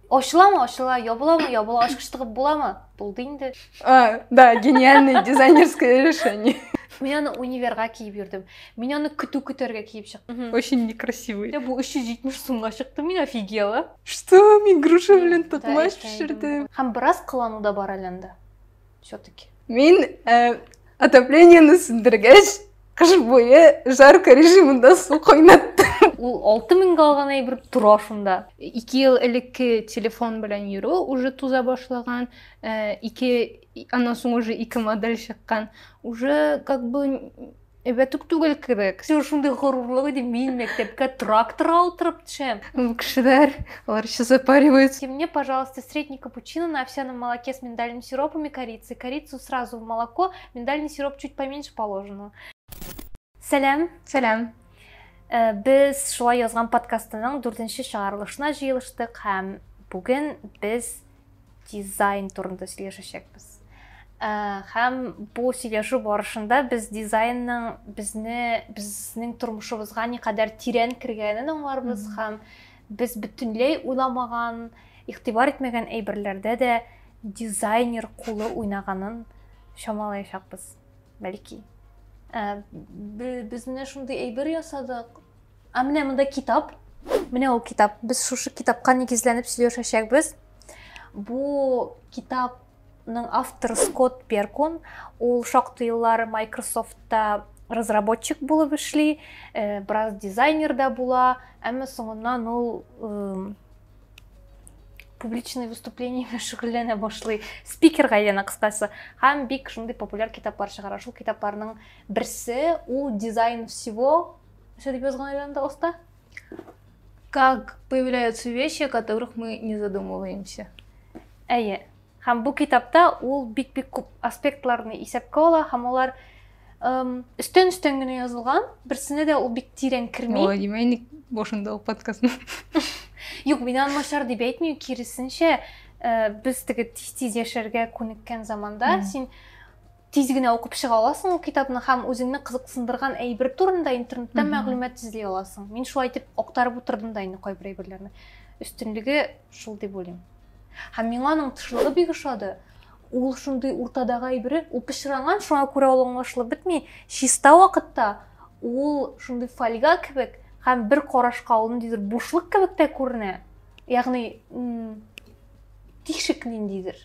Ачыламы, ачыла, ябыламы, ябыла, ачкыч тыгып буламы? Булды инде. А, да, гениальное дизайнерское решение. Мин аны универга киеп йөрдем. Мин аны көтү көтәргә киеп чыктым. Очень некрасивый. Бу 370 сумга чыкты, мин офигела. Что? Мин груша белән токмач пешердем. Һәм бераз кылану да бар әле анда. Все-таки. Мин отоплениене сүндергәч, кыш буе жарко режимында су кайнаттым. Ул 6000 гә алган әйбер тора шунда. 2 ел элекке телефон белән йөрү уже туза башлаган, ике, аннан соң уже ике модель чыккан. Уже как бы әйбәт үк түгел кебек. Все шундый горурлык иде, мин мәктәпкә тракторга утырып төшәм. Бу кешеләр, алар еще запариваются. Мне, пожалуйста, средний капучино на овсяном молоке с миндальным сиропом и корицей. Корицу сразу в молоко, миндальный сироп чуть поменьше положено. Сәлам. Сәлам. Без шулай язган подкастының 4-нче чыгарылышына җыелыштык һәм бүген без дизайн турында сөйләшәчәкбез. Һәм бу сөйләшү барышында без дизайнның безнең тормышыбызга никадәр тирән кергәнен аңларбыз һәм без бөтенләй уйламаган, игътибар итмәгән әйберләрдә дә дизайнер кулы уйнаганын чамалаячакбыз, бәлки. Без менә шундый әйбер ясадык. Ә менә монда китап. Менә ул китап. Без шушы китапка нигезләнеп сөйләшәчәкбез. Бу китапның авторы Скотт Перкун. Ул шактый еллар Microsoftта разработчик булып эшли, бераз дизайнер да була, әмма соңыннан ул публичный выступление белән шөгыльләнә башлый, спикерга әйләнә кыскасы. Һәм бик шундый популяр китаплар чыгара. Шул китапларның берсе ул Дизайн всего. Нәрсә дип язган әле анда оста? Как появляются вещи, о которых мы не задумываемся. Әйе. Һәм бу китапта ул бик-бик күп аспектларны исәпкә ала, һәм алар өстен-өстен генә язылган, берсенә дә ул бик тирән керми. Ой, димәк, инде башында ук подкастны. Юк, мин аны начар дип әйтмим, киресенчә, без теге тиз-тиз яшәргә күнеккән заманда син тиз генә укып чыга аласың ул китапны һәм үзеңне кызыксындырган әйбер турында интернеттан мәгълүмат эзли аласың. Мин шулай итеп актарып утырдым да инде кайбер әйберләрне. Өстенлеге шул дип уйлыйм. Һәм миңа аның тышлыгы бик ошады. Ул шундый уртадагы әйбере, ул пычранган, шуңа күрә ул аңлашылып бетми. Чиста вакытта ул шундый фольга кебек һәм бер карашка ул ниндидер бушлык кебек тә күренә. Ягъни, тишек ниндидер.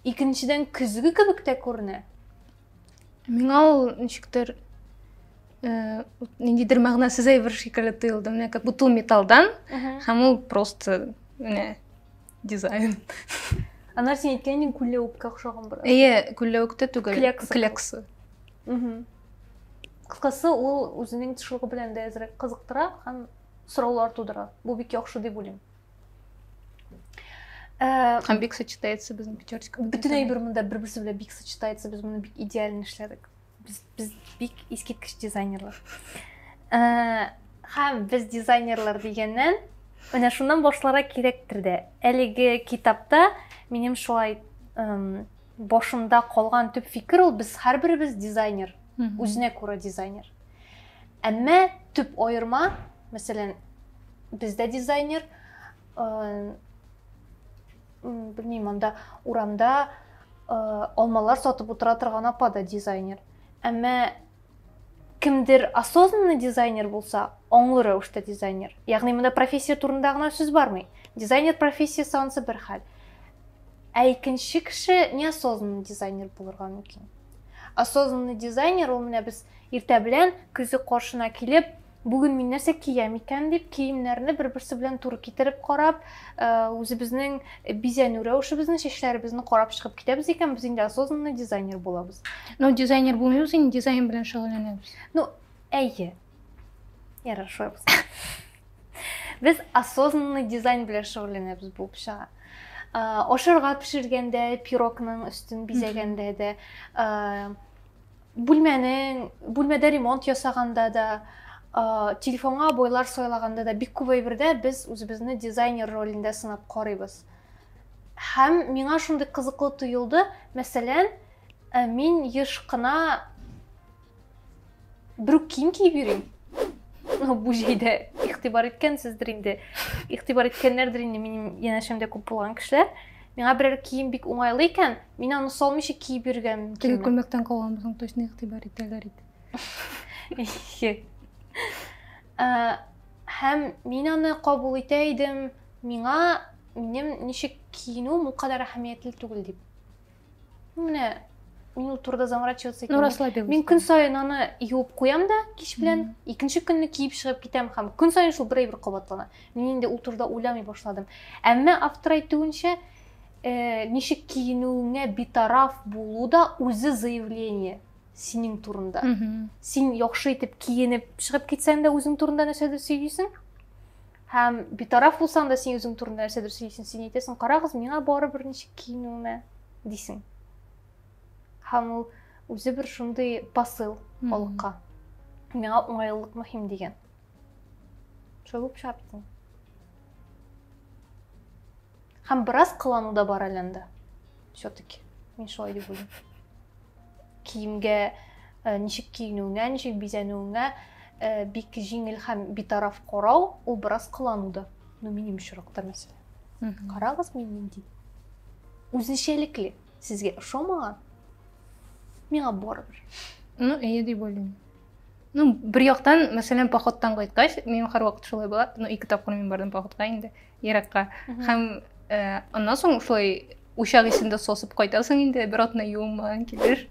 Икенчедән көзге кебек тә күренә. Миңа ул ничектер ниндидер мәгънәсез әйбер шикелле тоелды. Менә как будто ул металлдан, һәм ул просто менә дизайн. Аннары син әйткән идең, күлләвеккә охшаган бераз. Әйе, күлләвек тә түгел, Клякса. Клякса. Кыскасы, ул үзенең тышлыгы белән дә әзрәк кызыктыра һәм сораулар тудыра. Бу бик яхшы дип уйлыйм. Һәм бик сочетается безнең пятерочка. Бөтен әйбер монда бер-берсе белән бик сочетается, без моны бик идеально эшләдек. Без бик искиткеч дизайнерлар. Һәм без дизайнерлар дигәннән, менә шуннан башларга кирәктер дә. Әлеге китапта минем шулай башымда калган төп фикер ул, без һәрберебез дизайнер, үзенә күрә дизайнер. Әмма төп аерма, мәсәлән, бездә дизайнер, белмим, анда урамда алмалар сатып утыра торган апа да дизайнер. Әмма кемдер осознанный дизайнер булса, аңлы рәвештә дизайнер. Ягъни монда профессия турында гына сүз бармый. Дизайнер профессиясе ансы бер хәл. Ә икенче кеше неосознанный дизайнер булырга мөмкин. Осознанный дизайнер ул менә без иртә белән көзге каршына килеп, бүген мин нәрсә киям икән дип, киемнәрне бер-берсе белән туры китереп карап, үзебезнең бизәнү рәвешебезне, чәчләребезне карап чыгып китәбез икән, без инде осознанный дизайнер булабыз. Ну, дизайнер булмыйбыз инде, дизайн белән шөгыльләнәбез. Ну, әйе. Ярар, шулай булсын. Без осознанный дизайн белән шөгыльләнәбез булып чыга. Ашарга пешергәндә, пирогның өстен бизәгәндә дә, бүлмәдә ремонт ясаганда да, телефонга обойлар сайлаганда да бик күп әйбердә без үзебезне дизайнер ролендә сынап карыйбыз. Һәм миңа шундый кызыклы тоелды, мәсәлән, мин еш кына бер үк кием киеп йөрим. Ну, бу җәйдә игътибар иткәнсездер инде. Игътибар иткәннәрдер инде минем янәшәмдә күп булган кешеләр. Миңа берәр кием бик уңайлы икән, мин аны салмыйча киеп йөргән Теге мөмкинмен. күлмәктән калган булсаң, точно игътибар итәләр иде. Ә, һәм мин аны кабул итә идем, миңа минем ничек киенүем ул кадәр әһәмиятле түгел дип. Менә мин ул турыда заморачиваться Ну, итмим. расслабилась. Мин көн саен аны юып куям да кич белән, икенче көнне киеп чыгып китәм һәм көн саен шул бер әйбер кабатлана. Мин инде ул турыда уйламый башладым. Әмма автор әйтүенчә, ничек киенүеңә битараф булу да үзе заявление синең турында. Син яхшы итеп киенеп чыгып китсәң дә үзең турында нәрсәдер сөйлисең. Һәм битараф булсаң да син үзең турында нәрсәдер сөйлисең. Син әйтәсең, карагыз, миңа барыбер ничек киенүемә, дисең. Һәм ул үзе бер шундый посыл халыкка. Миңа уңайлылык мөһим дигән. Шулай булып чыга бит инде. Һәм бераз кылану да бар әле анда. Все-таки мин шулай дип уйлыйм. Киемгә, ничек киенүеңә, ничек бизәнүеңә бик җиңел һәм битараф карау, ул бераз кылану да. Ну, минем очракта, мәсәлән. Карагыз, мин нинди. Үзенчәлекле. Сезгә ошамаган, миңа барыбер. Ну, әйе дип уйлыйм. Ну, бер яктан, мәсәлән, походтан кайткач, минем һәрвакыт шулай була. Ну, ике тапкыр мин бардым походка инде, еракка. Һәм аннан соң шулай учак эчендә сосып кайтасың инде, бер атна юынмаган килеш.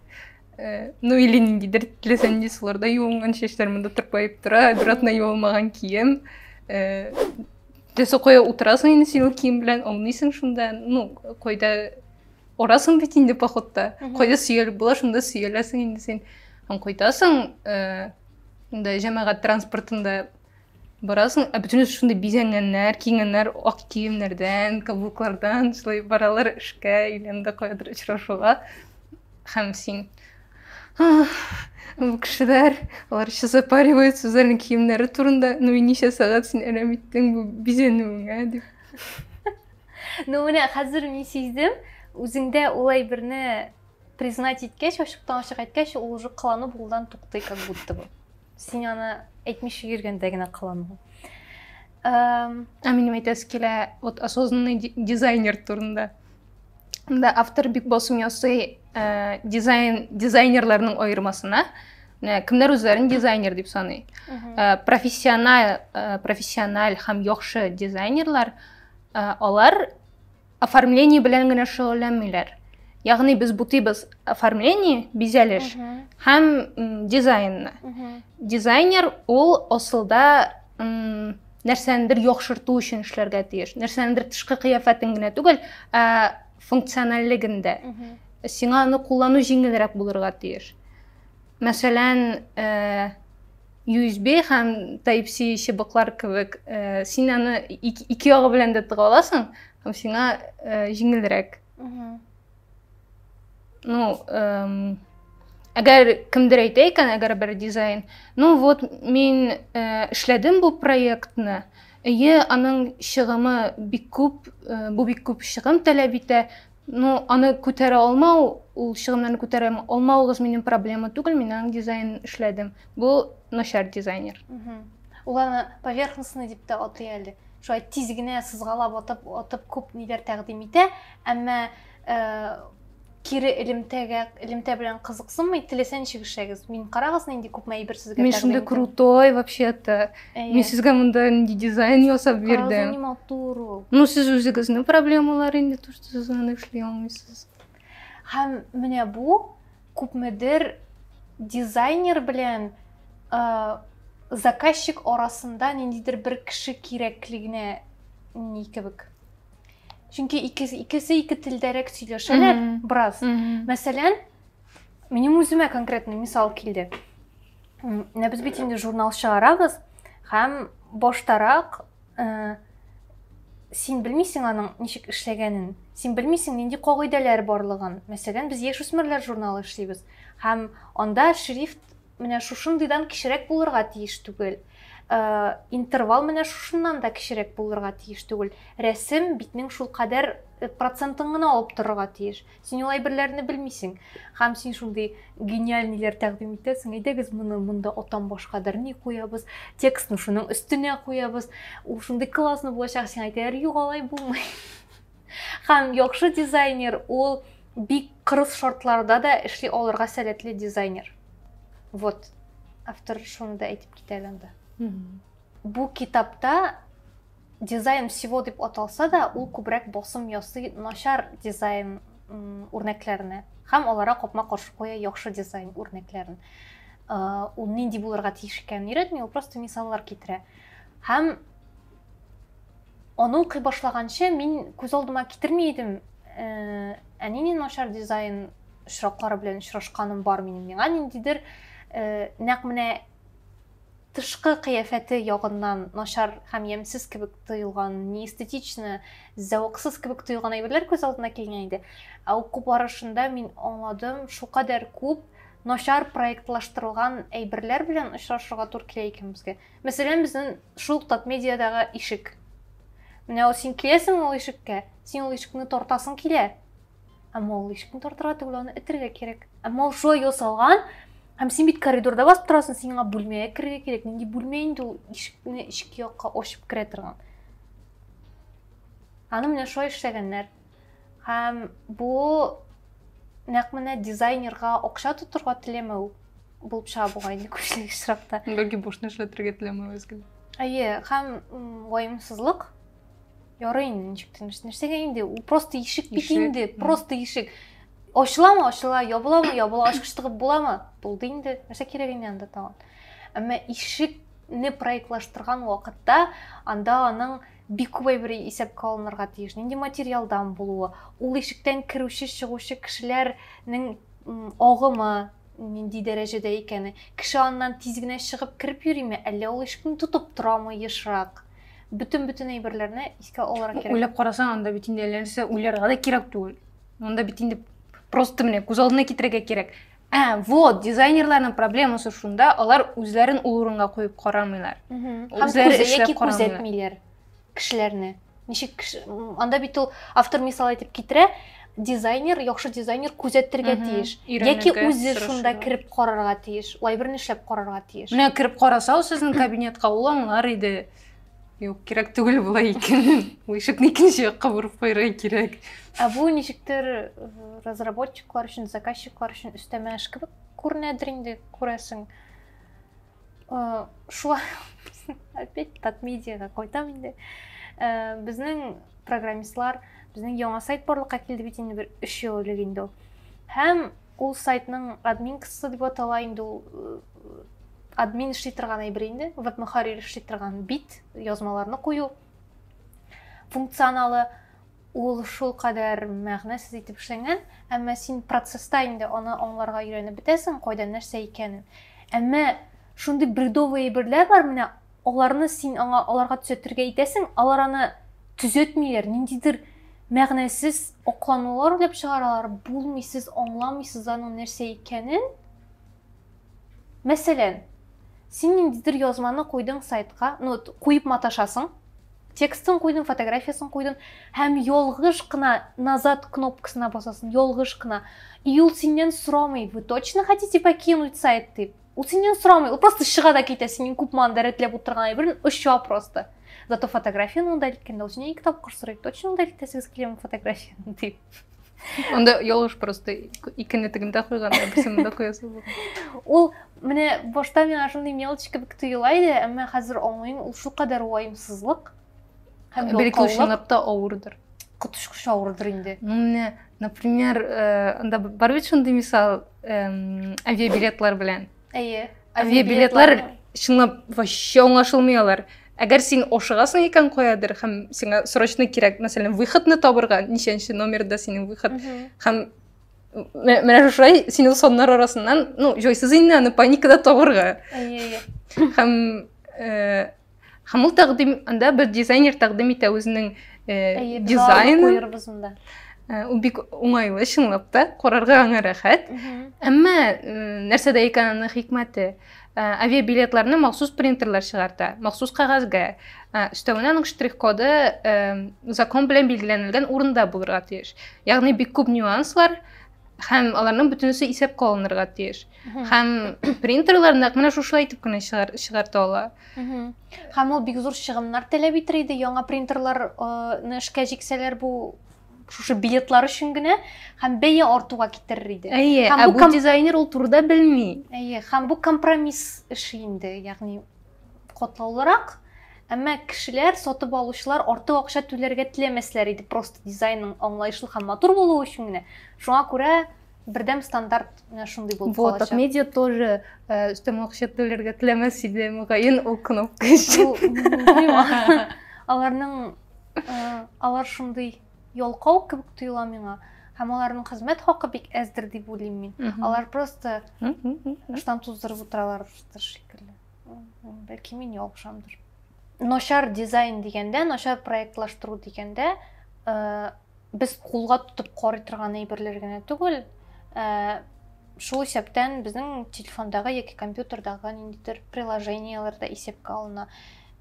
Ну, или ниндидер теләсә нинди суларда юынган чәчләр монда тырпаеп тора, бер атна юылмаган кием. Теләсә кая утырасың инде син ул кием белән, ауныйсың шунда, ну, кайда орасың бит инде походта. Кайда сөялеп була, шунда сөяләсең инде син. Һәм кайтасың, инде җәмәгать транспортында барасың, ә бөтенесе шундый бизәнгәннәр, киенгәннәр, ак киемнәрдән, каблуклардан, шулай баралар эшкә, өйләнде каядыр очрашуга. Һәм син, бу кешеләр, алар еще запариваются үзләренең киемнәре турында, ну и ничә сәгать син әрәм иттең бу бизәнүеңә дип. Ну, менә хәзер мин сиздем, үзеңдә ул әйберне признать иткәч, ачыктан ачык әйткәч, ул уже кылану булудан туктый, как будто бы. Син аны әйтмичә йөргәндә генә кылану. Ә минем әйтәсе килә, вот осознанный дизайнер турында. Да, автор бик басым ясый дизайнерларның аермасына. Менә кемнәр үзләрен дизайнер дип саный. Профессиональ һәм яхшы дизайнерлар, алар оформление белән генә шөгыльләнмиләр. Ягъни без бутыйбыз оформление, бизәлеш һәм дизайнны. Дизайнер ул асылда нәрсәнедер яхшырту өчен эшләргә тиеш. Нәрсәнедер тышкы кыяфәтен генә түгел, ә функциональлеген дә. Сиңа аны куллану җиңелрәк булырга тиеш. Мәсәлән, USB һәм Type-C чыбыклар кебек, син аны ике ягы белән дә тыга аласың, һәм сиңа җиңелрәк. Ну, әгәр кемдер әйтә икән, әгәр бер дизайн, ну вот мин эшләдем бу проектны, әйе, аның чыгымы бик күп, бу бик күп чыгым таләп итә, но аны күтәрә алмау, ул чыгымнарны күтәрә алмавыгыз минем проблема түгел, мин аның дизайнын эшләдем. Бу начар дизайнер. Ул аны поверхностный дип тә атый әле. Шулай тиз генә сызгалап атып, атып күп ниләр тәкъдим итә, әмма кире элемтә белән кызыксынмый, теләсә ничек эшләгез. Мин карагыз, нинди күпме әйбер сезгә Мин тәкъдим шундый итәм. крутой вообще-то. Әйе. Мин сезгә монда нинди дизайн ясап Карагыз, бирдем. нинди матур ул. Ну, сез үзегезнең проблемалар инде, то, что сез аны эшли алмыйсыз. Һәм менә бу күпмедер дизайнер белән заказчик арасында ниндидер бер кеше кирәклегенә ни кебек. Чөнки икесе ике телдәрәк сөйләшәләр бераз. Мәсәлән, минем үземә конкретный мисал килде. Менә без бит инде журнал чыгарабыз һәм баштарак син белмисең аның ничек эшләгәнен, син белмисең нинди кагыйдәләр барлыгын. Мәсәлән, без яшүсмерләр журналы эшлибез һәм анда шрифт менә шушындыйдан кечерәк булырга тиеш түгел. Интервал менә шушыннан да кечерәк булырга тиеш түгел. Рәсем битнең шул кадәр процентын гына алып торырга тиеш. Син ул әйберләрне белмисең. Һәм син шундый гениальныйлар тәкъдим итәсең. Әйдәгез моны монда атам башкадыр ни куябыз, текстны шуның өстенә куябыз. Ул шундый классный булачак. Син әйтәләр, юк, алай булмый. Һәм яхшы дизайнер ул бик кырыс шартларда да эшли алырга сәләтле дизайнер. Вот. Автор шуны да әйтеп китә әле анда. Бу китапта дизайн всего дип аталса да, ул күбрәк басым ясый начар дизайн үрнәкләренә һәм аларга капма-каршы куя яхшы дизайн үрнәкләрен. Ул нинди булырга тиеш икәнен өйрәтми, ул просто мисаллар китерә. Һәм аны укый башлаганчы мин күз алдыма китерми идем, ә нинди начар дизайн очраклары белән очрашканым бар минем. Миңа ниндидер нәкъ менә тышкы кыяфәте ягыннан начар һәм ямьсез кебек тоелган, не эстетично, зәвыксыз кебек тоелган әйберләр күз алдына килгән иде. Ә уку барышында мин аңладым, шулкадәр күп начар проектлаштырылган әйберләр белән очрашырга туры килә икән безгә. Мәсәлән, безнең шул ук Татмедиадагы ишек. Менә ул син киләсең ул ишеккә, син ул ишекне тартасың килә. Әмма ул ишекне тартырга түгел, аны этергә кирәк. Әмма ул шулай ясалган, һәм син бит коридорда басып торасың, син аңа бүлмәгә керергә кирәк. Нинди бүлмә инде ул ишекне эчке якка ачып керә торган. Аны менә шулай эшләгәннәр. Һәм бу нәкъ менә дизайнерга акча тотырга теләмәү булып чыга бугай инде күпчелек очракта. Бәлки бушны эшләтергә теләмәү әз генә. Әйе, һәм ваемсызлык. Ярый инде, ничек нәрсәгә инде? Ул просто ишек бит инде, просто ишек. Ачыламы, ачыла, ябыламы, ябыла, ачкыч тыгып буламы? Булды инде. Нәрсә кирәк инде анда тагын? Әмма ишекне проектлаштырган вакытта анда аның бик күп әйбер исәпкә алынырга тиеш. Нинди материалдан булуы, ул ишектән керүче, чыгучы кешеләрнең агымы нинди дәрәҗәдә икәне, кеше аннан тиз генә чыгып кереп йөриме, әллә ул ишекне тотып торамы ешрак? Бөтен-бөтен әйберләрне искә алырга кирәк. Уйлап карасаң, анда бит инде әллә нәрсә уйларга да кирәк түгел. Анда бит инде просто менә күз алдына китерергә кирәк. Ә, вот, дизайнерларның проблемасы шунда, алар үзләрен ул урынга куеп карамыйлар. Үзләре эшләп күзәтмиләр кешеләрне. Ничек кеше, анда бит ул автор мисал әйтеп китерә, дизайнер, яхшы дизайнер күзәтергә тиеш. Яки үзе шунда кереп карарга тиеш, ул әйберне эшләп карарга тиеш. Менә кереп караса ул сезнең кабинетка, ул аңлар иде. Юк, кирәк түгел болай икәнен. Ул ишекне икенче якка борып куярга кирәк. Ә бу ничектер разработчиклар өчен, заказчиклар өчен өстәмә эш кебек күренәдер инде, күрәсең. Шулай опять Татмедиага кайтам инде. Безнең программистлар, безнең яңа сайт барлыкка килде бит инде бер 3 ел элек инде ул. Һәм ул сайтның админкасы дип атала инде ул, админ эшли торган әйбер инде, веб-мөхәррир эшли торган бит, язмаларны кую функционалы ул шул кадәр мәгънәсез итеп эшләнгән, әмма син процесста инде аны аңларга өйрәнеп бетәсең, кайда нәрсә икәнен. Әмма шундый бредовый әйберләр бар, менә аларны син аңа аларга төзәтергә итәсең, алар аны төзәтмиләр, ниндидер мәгънәсез акланулар уйлап чыгаралар, булмый, сез аңламыйсыз аның нәрсә икәнен. Мәсәлән, син ниндидер язманы куйдың сайтка, ну, куеп маташасың, текстын куйдың, фотографиясын куйдың, һәм ялгыш кына назад кнопкасына басасың, ялгыш кына. И ул синнән сорамый, вы точно хотите покинуть сайт дип. Ул синнән сорамый, ул просто чыга да китә, синең күпме анда рәтләп утырган әйберен оча просто. Зато фотографияны удалить иткәндә, ул синнән ике тапкыр сорый, точно удалить итәсегез киләме фотографияны дип. Анда ялгыш просто икене тегендә куйган, ә берсен монда куясы булган. Ул менә башта миңа шундый мелочь кебек тоела иде, әмма хәзер аңлыйм, ул шулкадәр ваемсызлык һәм Бәлки ул ялкаулык. чынлап та авырдыр. Коточкыч авырдыр инде. Ну, менә, например, анда бар бит шундый мисал, авиабилетлар белән. Әйе. Авиабилетлар чынлап вообще аңлашылмый алар. Әгәр син ашыгасың икән каядыр һәм сиңа срочно кирәк, мәсәлән, выходны табырга, ничәнче номерда синең выход, һәм менә шушылай син ул саннар арасыннан, ну, җайсыз инде аны паникада табырга. Әйе, әйе. Һәм ул тәкъдим, анда бер дизайнер тәкъдим итә үзенең Әйе, без дизайнын. аларны куербыз монда. Ул бик уңайлы, чынлап та, карарга аңа рәхәт. Әмма нәрсәдә икән аның хикмәте? Авиабилетларны махсус принтерлар чыгарта, махсус кәгазьгә. Өстәвенә аның штрих-коды закон белән билгеләнелгән урында булырга тиеш. Ягъни бик күп нюанслар һәм аларның бөтенесе исәпкә алынырга тиеш. Һәм принтерлар нәкъ менә шушылай итеп кенә чыгарта ала. Һәм ул бик зур чыгымнар таләп итер иде, яңа принтерларны эшкә җиксәләр бу шушы билетлар өчен генә һәм бәя артуга китерер иде. Әйе, һәм бу дизайнер ул турыда белми. Әйе, һәм бу компромисс эше инде, ягъни катлаулырак, әмма кешеләр, сатып алучылар артык акча түләргә теләмәсләр иде, просто дизайнның аңлаешлы һәм матур булуы өчен генә. Шуңа күрә бердәм стандарт менә шундый булып вот, калачак. Татмедиа тоже өстәмә акча түләргә теләмәс иде, мөгаен, ул кнопка өчен. Аларның алар шундый ялкау кебек тоела миңа. Һәм аларның хезмәт хакы бик әздер дип уйлыйм мин. Алар просто ыштан туздырып утыралардыр шикелле. Бәлки мин ялгышамдыр. Начар дизайн дигәндә, начар проектлаштыру дигәндә, без кулга тотып карый торган әйберләр генә түгел, шул исәптән безнең телефондагы яки компьютердагы ниндидер приложениеләр дә исәпкә алына.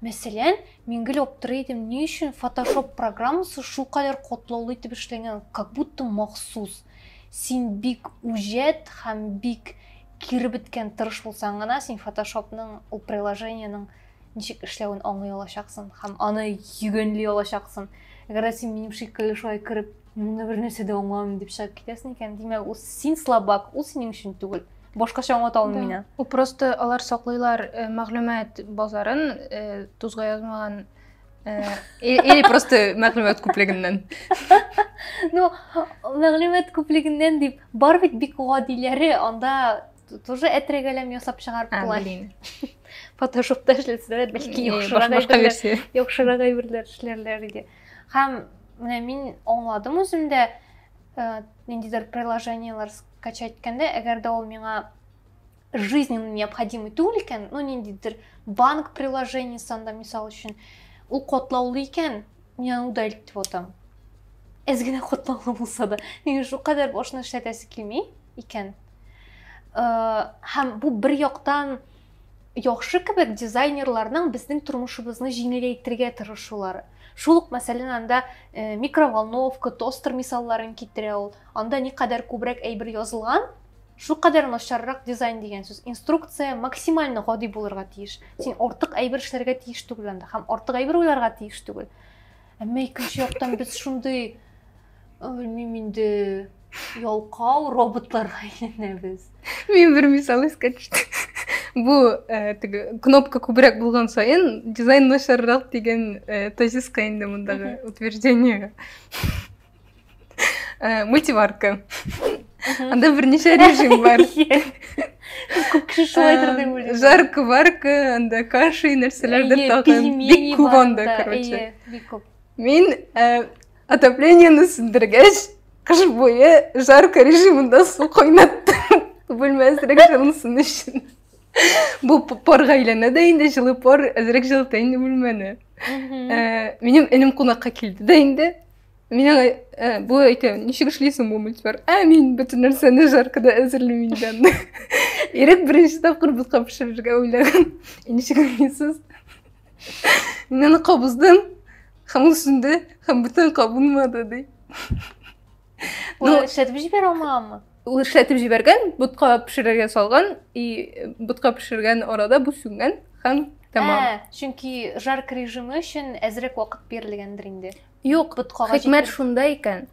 Мәсәлән, мин гел аптырый идем, ни өчен Photoshop программасы шулкадәр катлаулы итеп эшләнгән, как будто махсус. Син бик үҗәт һәм бик кире беткән тырыш булсаң гына, син Photoshopның ул приложениеның ничек эшләвен аңлый алачаксың һәм аны йөгәнли алачаксың. Әгәр дә син минем шикелле шулай кереп, мин монда бер нәрсә дә аңламыйм дип чыгып китәсең икән, димәк, ул син слабак, ул синең өчен түгел. Башкача аңлата алмыйм мин. Ул просто алар саклыйлар мәгълүмат базарын, тузга язмаган, или просто мәгълүмат күплегеннән. Ну, мәгълүмат күплегеннән дип, бар бит бик гадиләре, анда тоже әтрәгәләм ясап чыгарып була. Фотошопта эшләсәләр, бәлки яхшырак әйберләр эшләрләр иде. Һәм менә мин аңладым үземдә, ниндидер приложениеләр скачать иткәндә, әгәр дә ул миңа жизненно необходимый түгел икән, ну ниндидер банк приложениесе анда мисал өчен, ул катлаулы икән, мин аны удалить итеп атам. Әз генә катлаулы булса да, миңа шулкадәр башны эшләтәсе килми икән. Һәм бу бер яктан яхшы кебек дизайнерларның безнең тормышыбызны җиңеләйтергә тырышулары. Шул ук мәсәлән, анда микроволновка, тостер мисалларын китерә ул. Анда никадәр күбрәк әйбер язылган, шулкадәр начаррак дизайн дигән сүз. Инструкция максимально гади булырга тиеш. Син артык әйбер эшләргә тиеш түгел анда һәм артык әйбер уйларга тиеш түгел. Әмма икенче яктан без шундый, белмим инде, ялкау роботларга әйләнәбез. Мин бер мисал искә төште. Бу теге кнопка күбрәк булган саен дизайн начаррак дигән тезиска инде мондагы утверждениега. Мультиварка. Анда берничә режим бар. Күп кеше шулайдыр дип уйлыйм. Жарка, варка, анда каши, нәрсәләрдер тагын. Бик күп анда, короче. Бик күп. Мин отоплениены сүндергәч, кыш буе жарка режимында су кайнаттым. Бүлмә әзрәк җылынсын өчен. Бу парга әйләнә дә инде, җылы пар әзрәк җылыта инде бүлмәне. Минем энем кунакка килде дә инде. Мин аңа, бу әйтәм, ничек эшлисең бу мультивар? Ә мин бөтен нәрсәне жаркада әзерлим инде аны. Ирек беренче тапкыр бутка пешерергә уйлаган. Ничек уйлыйсыз? Мин аны кабыздым, һәм ул сүнде, һәм бүтән кабынмады, ди. Ул эшләтеп җибәрә алмаганмы? Ул эшләтеп җибәргән, бутка пешерергә салган, и бутка пешергән арада бу сүнгән һәм тәмам. Чөнки жарка режимы өчен әзрәк вакыт бирелгәндер инде. Юк, хикмәт шунда икән.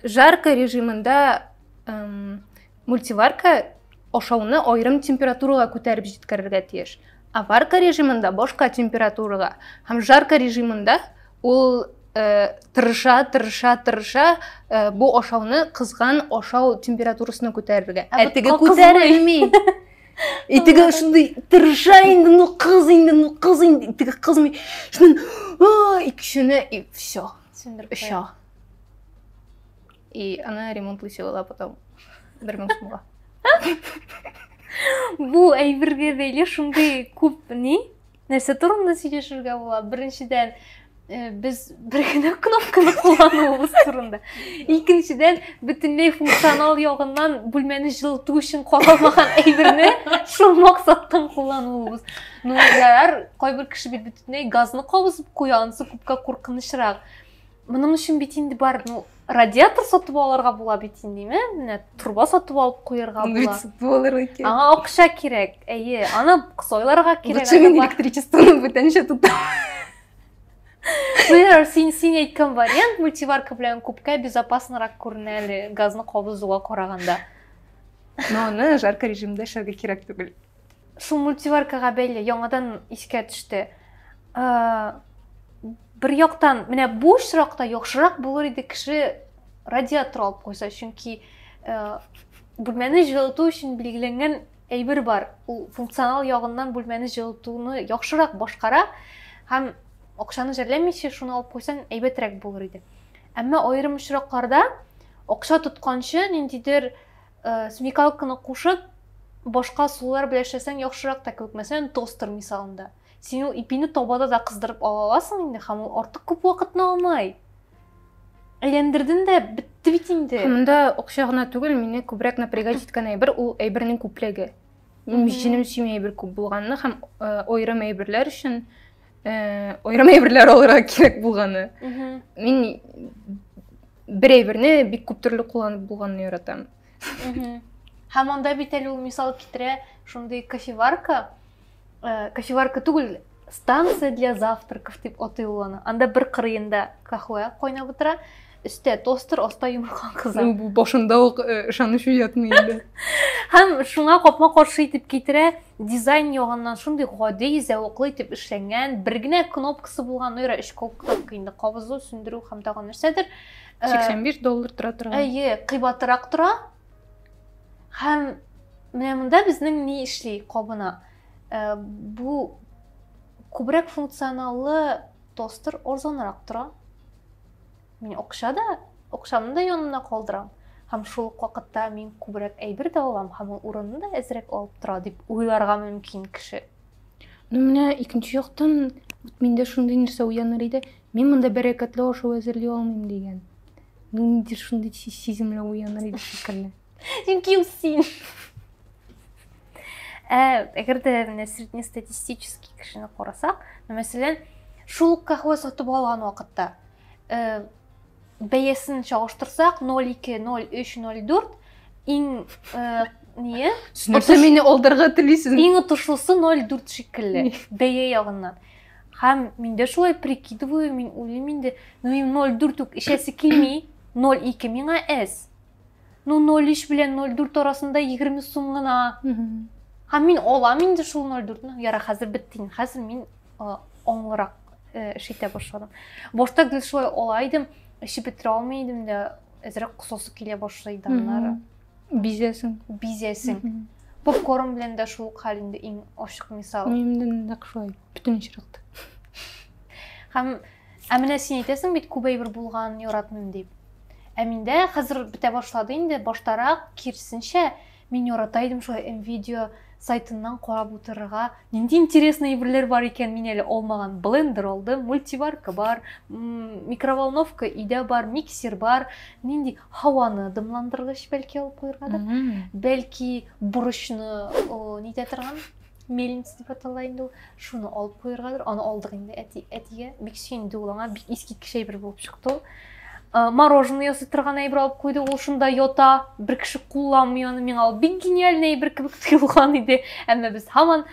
Жарка режимында мультиварка ашауны аерым температурага күтәреп җиткерергә тиеш. Ә варка режимында башка температурага. Һәм жарка режимында ул тырыша, тырыша, тырыша бу ашауны кызган ашау температурасына күтәрергә. Ә теге күтәрелми. И теге шундый тырыша инде, ну кыз инде, ну кыз инде, теге кызмый. Шуннан икесенә и все. Оча. И она ремонтлыйсы була потом 1000 сумга. Бу әйбергә бәйле шундый күп ни нәрсә турында сөйләшергә була. Беренчедән, Без бер генә кнопканы куллануыбыз турында. Икенчедән, бөтенләй функционал ягыннан бүлмәне җылыту өчен каралмаган әйберне шул максаттан куллануыбыз. Ну, ярар, кайбер кеше бит бөтенләй газны кабызып куя, анысы күпкә куркынычрак. Моның өчен бит инде бар, ну, радиатор сатып алырга була бит инде, ме? Менә труба сатып алып куярга була. Бит сатып алырга кирәк. Аңа акча кирәк. Әйе, аны сайларга кирәк. Лучше мин электричествоны бүтәнчә тотам. Ярар, син әйткән вариант мультиварка белән күпкә безопасныйрак күренә әле газны кабызуга караганда. Но аны жарко режимда эшләргә кирәк түгел. Шул мультиваркага бәйле яңадан искә төште. Бер яктан, менә бу очракта яхшырак булыр иде кеше радиатор алып куйса, чөнки бүлмәне җылыту өчен билгеләнгән әйбер бар. Ул функционал ягыннан бүлмәне җылытуны яхшырак башкара һәм акчаны жәлләмичә шуны алып куйсаң әйбәтрәк булыр иде. Әмма аерым очракларда акча тотканчы ниндидер смекалканы кушып башка сулар белән эшләсәң яхшырак та кебек. Мәсәлән, тостер мисалында. Син ул ипине табада да кыздырып ала аласың инде, һәм ул артык күп вакытны алмай. Әйләндердең дә бетте бит инде. Монда акча гына түгел, мине күбрәк напрягать иткән әйбер ул әйбернең күплеге. Минем җенем сөйми әйбер күп булганны һәм аерым әйберләр өчен аерым әйберләр алырга кирәк булганы. Мин бер әйберне бик күп төрле кулланып булганны яратам. Һәм анда бит әле ул мисал китерә, шундый кофеварка, кофеварка түгел, станция для завтраков дип атый ул аны. Анда бер кырыенда каһвә кайнап утыра, өстә тостер, аста йомырка кыза. Ну, бу башында ук ышаныч уятмый инде. Һәм шуңа капма-каршы итеп китерә, дизайн ягыннан шундый гади, зәвыклы итеп эшләнгән, бер генә кнопкасы булган, ну, өч кнопка инде, кабызу, сүндерү һәм тагын нәрсәдер. 85 доллар тора торган. Әйе, кыйбатырак тора. Һәм менә монда безнең ни эшли кабына. Бу күбрәк функционаллы тостер арзанрак тора. Мин акча да, акчамны да янына калдырам. Һәм шул ук вакытта мин күбрәк әйбер дә алам, һәм ул урынны да әзрәк алып тора дип уйларга мөмкин кеше. Ну, менә икенче яктан, миндә шундый нәрсә уяныр иде. Мин монда бәрәкәтле ашау әзерли алмыйм дигән. Ниндидер шундый сиземләү уяныр иде шикелле. Чөнки ул син. Әгәр дә менә среднестатистический кешене карасак, мәсәлән, шул ук каһвә сатып алган вакытта, бәясен чагыштырсак, 0,2, 0,3, 0,4 иң ние? Сез нәрсә мине алдарга телисез? Иң отышлысы 0,4 шикелле бәя ягыннан. Һәм мин дә шулай прикидываю, мин уйлыйм инде, ну минем 0,4 үк эчәсе килми, 0,2 миңа әз. Ну 0,3 белән 0,4 арасында 20 сум гына. Һәм мин алам инде шул 0,4-ны. Яра, хәзер бетте инде. Хәзер мин аңлырак эш итә башладым. Башта гел шулай ала идем, эчеп бетерә алмый идем дә, әзрәк косасы килә башлый иде аннары. Бизәсең. Бизәсең. Попкорн белән дә шул ук хәл инде, иң ачык мисал. Минем дә нәкъ шулай, бөтен очракта. Һәм ә менә син әйтәсең бит, күп әйбер булганын яратмыйм дип. Ә миндә хәзер бетә башлады инде, баштарак киресенчә, мин ярата идем шулай М-видео сайтыннан карап утырырга. Нинди интересный әйберләр бар икән, мин әле алмаган. Блендер алдым, мультиварка бар, микроволновка өйдә бар, миксер бар. Нинди һаваны дымландыргыч бәлки алып куяргадыр. Бәлки борычны нитә торган мельница дип атала инде ул. Шуны алып куяргадыр. Аны алдык инде әти, әтигә. Бик сөенде ул аңа, бик искиткеч әйбер булып чыкты ул. Мороженое ясый торган әйбер алып куйды, ул шунда ята, бер кеше кулланмый аны, миңа ул бик гениальный әйбер кебек тоелган иде. Әмма без һаман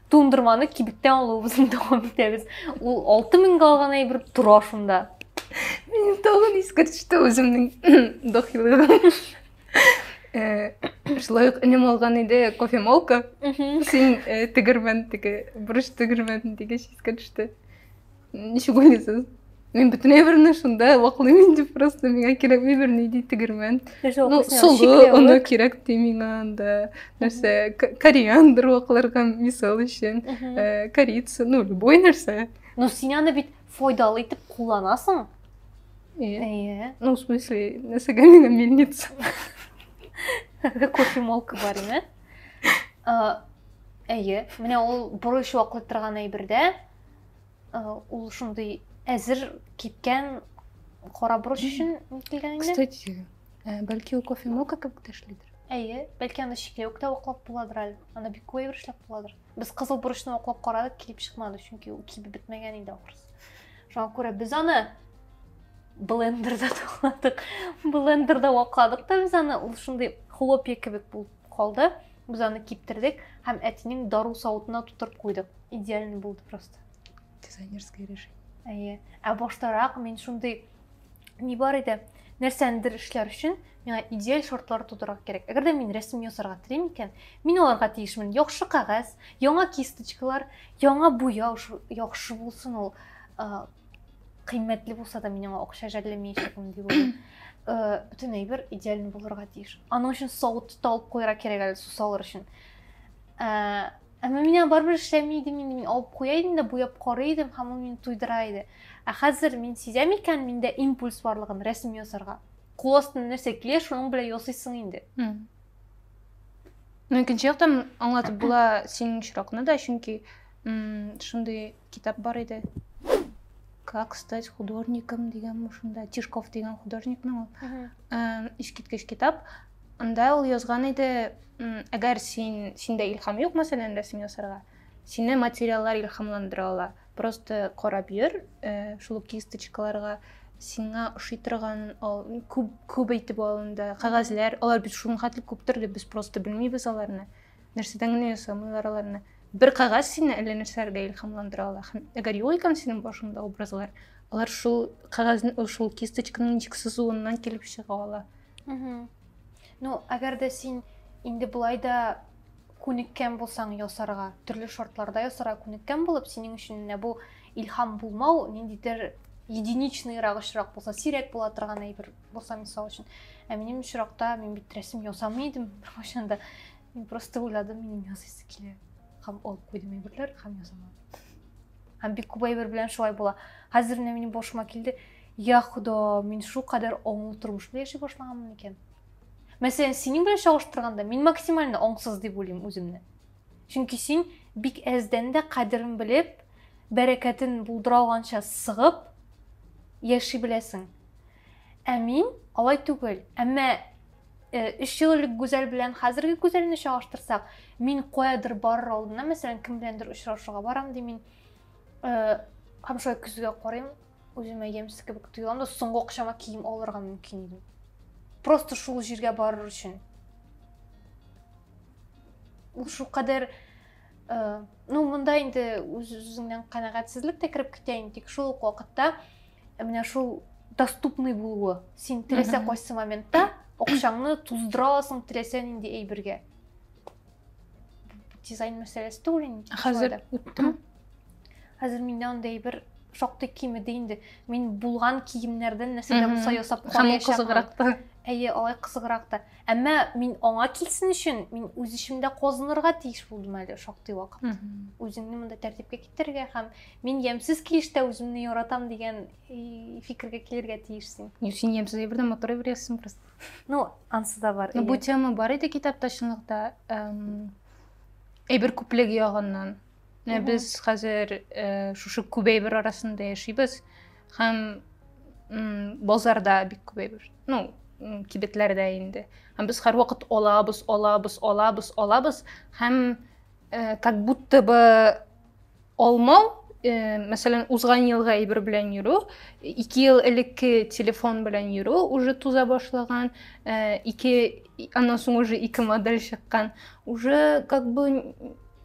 туңдырманы кибеттән алуыбызны дәвам итәбез. Ул 6000-гә алган әйбер тора шунда. Минем тагын искә төште үземнең дохилыгым. Шулай ук энем алган иде кофемолка. Син тегермән, теге борыч тегермән дигәч искә төште. Ничек уйлыйсыз? Мин бөтен әйберне шунда ваклыйм инде, просто миңа кирәкми бернинди тегермән. Ну, солы оны кирәк ди миңа анда. Нәрсә, кориандр вакларга мисал өчен, корица, ну, любой нәрсә. Ну, син аны бит файдалы итеп кулланасың. Әйе. Ну, в смысле, нәрсәгә миңа мельница? Кофемолка бар име? Әйе, менә ул борыч ваклый торган әйбердә, ул шундый Әзер кипкән кара борыч өчен килгән инде. Кстати, бәлки ул кофемолка кебек тә эшлидер. Әйе, бәлки аны чикләвек тә ваклап буладыр әле. Аны бик күп әйбер эшләп буладыр. Без кызыл борычны ваклап карадык, килеп чыкмады, чөнки ул кибеп бетмәгән инде ахрысы. Шуңа күрә без аны блендерда тукладык. Блендерда вакладык та без аны, ул шундый хлопья кебек булып калды. Без аны киптердек һәм әтинең дару савытына тутырып куйдык. Идеальный булды просто. Дизайнерское решение. Әйе. Ә баштарак мин шундый ни бар иде, нәрсәнедер эшләр өчен миңа идеаль шартлар тудырырга кирәк. Әгәр дә мин рәсем ясарга телим икән, мин аларга тиешмен яхшы кәгазь, яңа кисточкалар, яңа буяу, яхшы булсын ул, кыйммәтле булса да мин аңа акча жәлләмәячәкмен дип уйлыйм. Бөтен әйбер идеальный булырга тиеш. Аның өчен савыт та алып куярга кирәк әле су салыр өчен. Әмма мин аны барыбер эшләми идем инде, мин алып куя идем дә буяп карый идем һәм ул мине туйдыра иде. Ә хәзер мин сизәм икән, миндә импульс барлыгын рәсем ясарга. Кул астына нәрсә килә, шуның белән ясыйсың инде. Ну, икенче яктан аңлатып була синең очракны да, чөнки шундый китап бар иде. Как стать художником дигән шунда Тишков дигән художникның ул. Искиткеч китап. Анда ул язган иде, әгәр син синдә илһам юк, мәсәлән, рәсем ясарга, сине материаллар илһамландыра ала. Просто карап йөр, шул ук кисточкаларга сиңа ошый торган ал, күп күп әйтеп алында кәгазьләр, алар бит шуның хәтле күп төрле, без просто белмибез аларны. Нәрсәдән генә ясамыйлар аларны. Бер кәгазь сине әллә нәрсәләргә илһамландыра ала. Һәм әгәр юк икән синең башыңда образлар, алар шул кәгазьне, шул кисточканың ничек сызуыннан килеп чыга ала. Ну, әгәр дә син инде болай да күнеккән булсаң ясарга, төрле шартларда ясарга күнеккән булып, синең өчен менә бу илһам булмау ниндидер единичныйрак очрак булса, сирәк була торган әйбер булса, мисал өчен. Ә минем очракта мин бит рәсем ясамый идем беркайчан да. Мин просто уйладым, минем ясыйсы килә. Һәм алып куйдым әйберләр һәм ясамадым. Һәм бик күп әйбер белән шулай була. Хәзер менә минем башыма килде, я Хода, мин шул кадәр аңлы тормыш белән яши башлаганмын икән. Мәсәлән, синең белән чагыштырганда, мин максимально аңсыз дип уйлыйм үземне. Чөнки син бик әздән дә кадерен белеп, бәрәкәтен булдыра алганча сыгып яши беләсең. Ә мин алай түгел. Әмма 3 ел элек Гүзәл белән хәзерге Гүзәлне чагыштырсак, мин каядыр барыр алдыннан, мәсәлән, кем беләндер очрашуга барам ди мин, һәм шулай көзгә карыйм, үземә ямьсез кебек тоелам да, соңгы акчама кием алырга мөмкин идем. Просто шул җиргә барыр өчен. Ул шулкадәр, ну, монда инде үз-үзеңнән канәгатьсезлек тә кереп китә инде, тик шул ук вакытта менә шул доступный булуы. Син теләсә кайсы моментта акчаңны туздыра аласың теләсә нинди әйбергә. Дизайн мәсьәләсе түгел инде. Хәзер үттеме? Хәзер миндә андый әйбер шактый кимеде инде. Мин булган киемнәрдән нәрсә дә булса ясап караячакмын. Кызыграк та. Әйе, алай кызыграк та. Әмма мин аңа килсен өчен, мин үз эчемдә казынырга тиеш булдым әле шактый вакыт. Үзеңне монда тәртипкә китерергә һәм мин ямьсез килештә үземне яратам дигән фикергә килергә тиешсең. Юк, син ямьсез әйбердән матур әйбер ясыйсың просто. Ну, ансы да бар. Ну, бу тема бар иде китапта чынлыкта. Әйбер күплеге ягыннан. Менә без хәзер шушы күп әйбер арасында яшибез һәм базарда бик күп әйбер. Ну, кибетләрдә инде. Һәм без һәрвакыт алабыз, алабыз, алабыз, алабыз һәм как будто бы алмау, мәсәлән, узган елгы әйбер белән йөрү, 2 ел элекке телефон белән йөрү уже туза башлаган, ике, аннан соң уже ике модель чыккан, уже как бы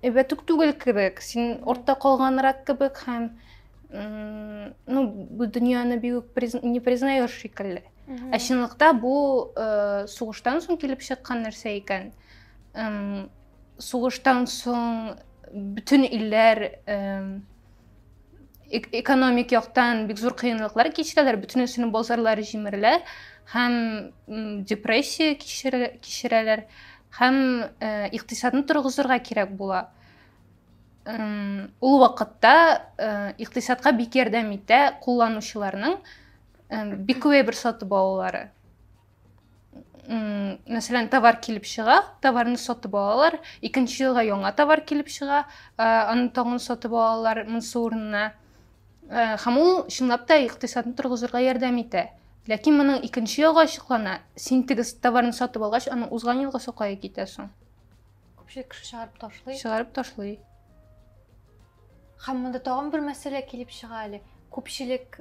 әйбәт үк түгел кебек, син артта калганрак кебек һәм ну, бу дөньяны бик үк не признаешь шикелле. Ә чынлыкта бу сугыштан соң килеп чыккан нәрсә икән. Сугыштан соң бөтен илләр экономик яктан бик зур кыенлыклар кичерәләр, бөтенесенең базарлары җимерелә һәм депрессия кичерәләр һәм икътисадны торгызырга кирәк була. Ул вакытта икътисадка бик ярдәм итә кулланучыларның бик күп әйбер сатып алулары. Мәсәлән, товар килеп чыга, товарны сатып алалар, икенче елга яңа товар килеп чыга, аны тагын сатып алалар монысы урынына. Һәм ул чынлап та икътисадны торгызырга ярдәм итә. Ләкин моның икенче ягы ачыклана. Син теге товарны сатып алгач, аның узган елгысы кая китә соң? Күпчелек кеше чыгарып ташлый. Чыгарып ташлый. Һәм монда тагын бер мәсьәлә килеп чыга әле. Күпчелек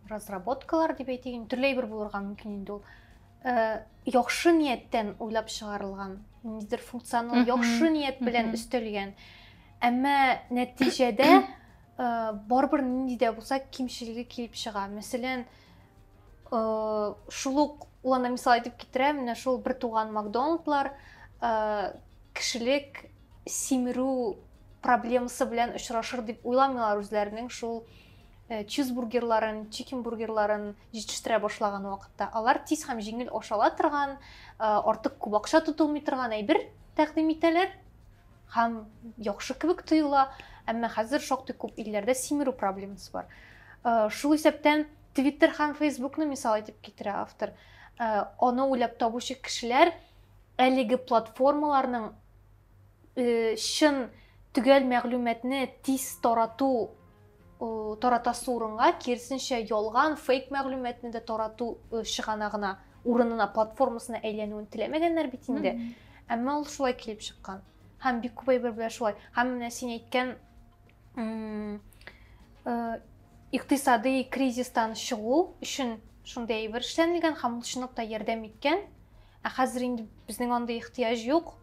разработкалар дип әйтик, төрле әйбер булырга мөмкин инде ул. Яхшы нияттән уйлап чыгарылган, ниндидер функционал яхшы ният белән өстәлгән. Әмма нәтиҗәдә барыбер нинди дә булса кимчелеге килеп чыга. Мәсәлән, шул ук ул анда мисал итеп китерә, менә шул бер туган Макдоналдлар кешелек симерү проблемасы белән очрашыр дип уйламыйлар үзләренең шул чизбургерларын, чикенбургерларын җитештерә башлаган вакытта. Алар тиз һәм җиңел ашала торган, артык күп акча тотылмый торган әйбер тәкъдим итәләр һәм яхшы кебек тоела, әмма хәзер шактый күп илләрдә симерү проблемасы бар. Шул исәптән Twitter һәм Facebookны мисал итеп китерә автор. Аны уйлап табучы кешеләр әлеге платформаларның чын төгәл мәгълүматны тиз тарату таратасы урынга, киресенчә, ялган, фейк мәгълүматны да тарату чыганагына, урынына, платформасына әйләнүен теләмәгәннәр бит инде. Әмма ул шулай килеп чыккан. Һәм бик күп әйбер белән шулай. Һәм менә син әйткән икътисадый кризистан чыгу өчен шундый әйбер эшләнелгән һәм ул чынлап та ярдәм иткән. Ә хәзер инде безнең андый ихтыяҗ юк.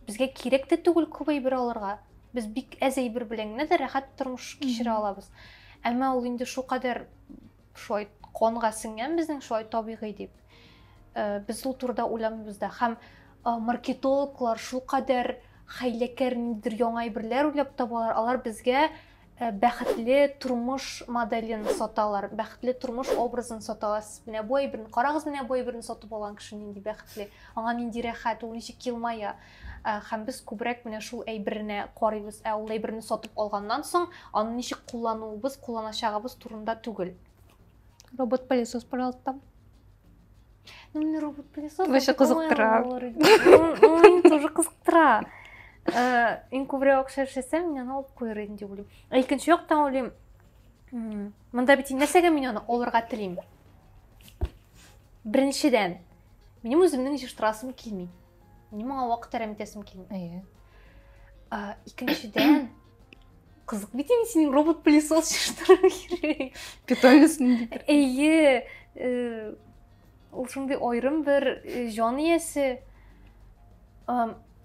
Безгә кирәк тә түгел күп әйбер алырга. Без бик әз әйбер белән генә дә рәхәт тормыш кичерә алабыз. Әмма ул инде шулкадәр шулай канга сеңгән безнең, шулай табигый дип. Без ул турыда уйламыйбыз да. Һәм маркетологлар шулкадәр хәйләкәр ниндидер яңа әйберләр уйлап табалар. Алар безгә бәхетле тормыш моделен саталар, бәхетле тормыш образын саталар. Сез менә бу әйберне карагыз, менә бу әйберне сатып алган кеше нинди бәхетле, аңа нинди рәхәт, ул ничек елмая. Һәм без күбрәк менә шул әйберенә карыйбыз. Ә ул әйберне сатып алганнан соң, аны ничек куллануыбыз, кулланачагыбыз турында түгел. Робот-пылесос, пожалуйста. Ну, мне робот-пылесос вообще кызыктыра. Мине тоже кызыктыра. Иң күбрәк акча эшләсәм, мин аны алып куяр идем дип уйлыйм. Ә икенче яктан уйлыйм, монда бит нәрсәгә мин аны алырга телим? Беренчедән, минем үземнең җыштырасым килми. Минем аңа вакыт әрәм итәсем килми. Әйе. Икенчедән, кызык бит инде синең робот-пылесос җыштырып йөрү. Питомец ниндидер. Әйе, ул шундый аерым бер җан иясе.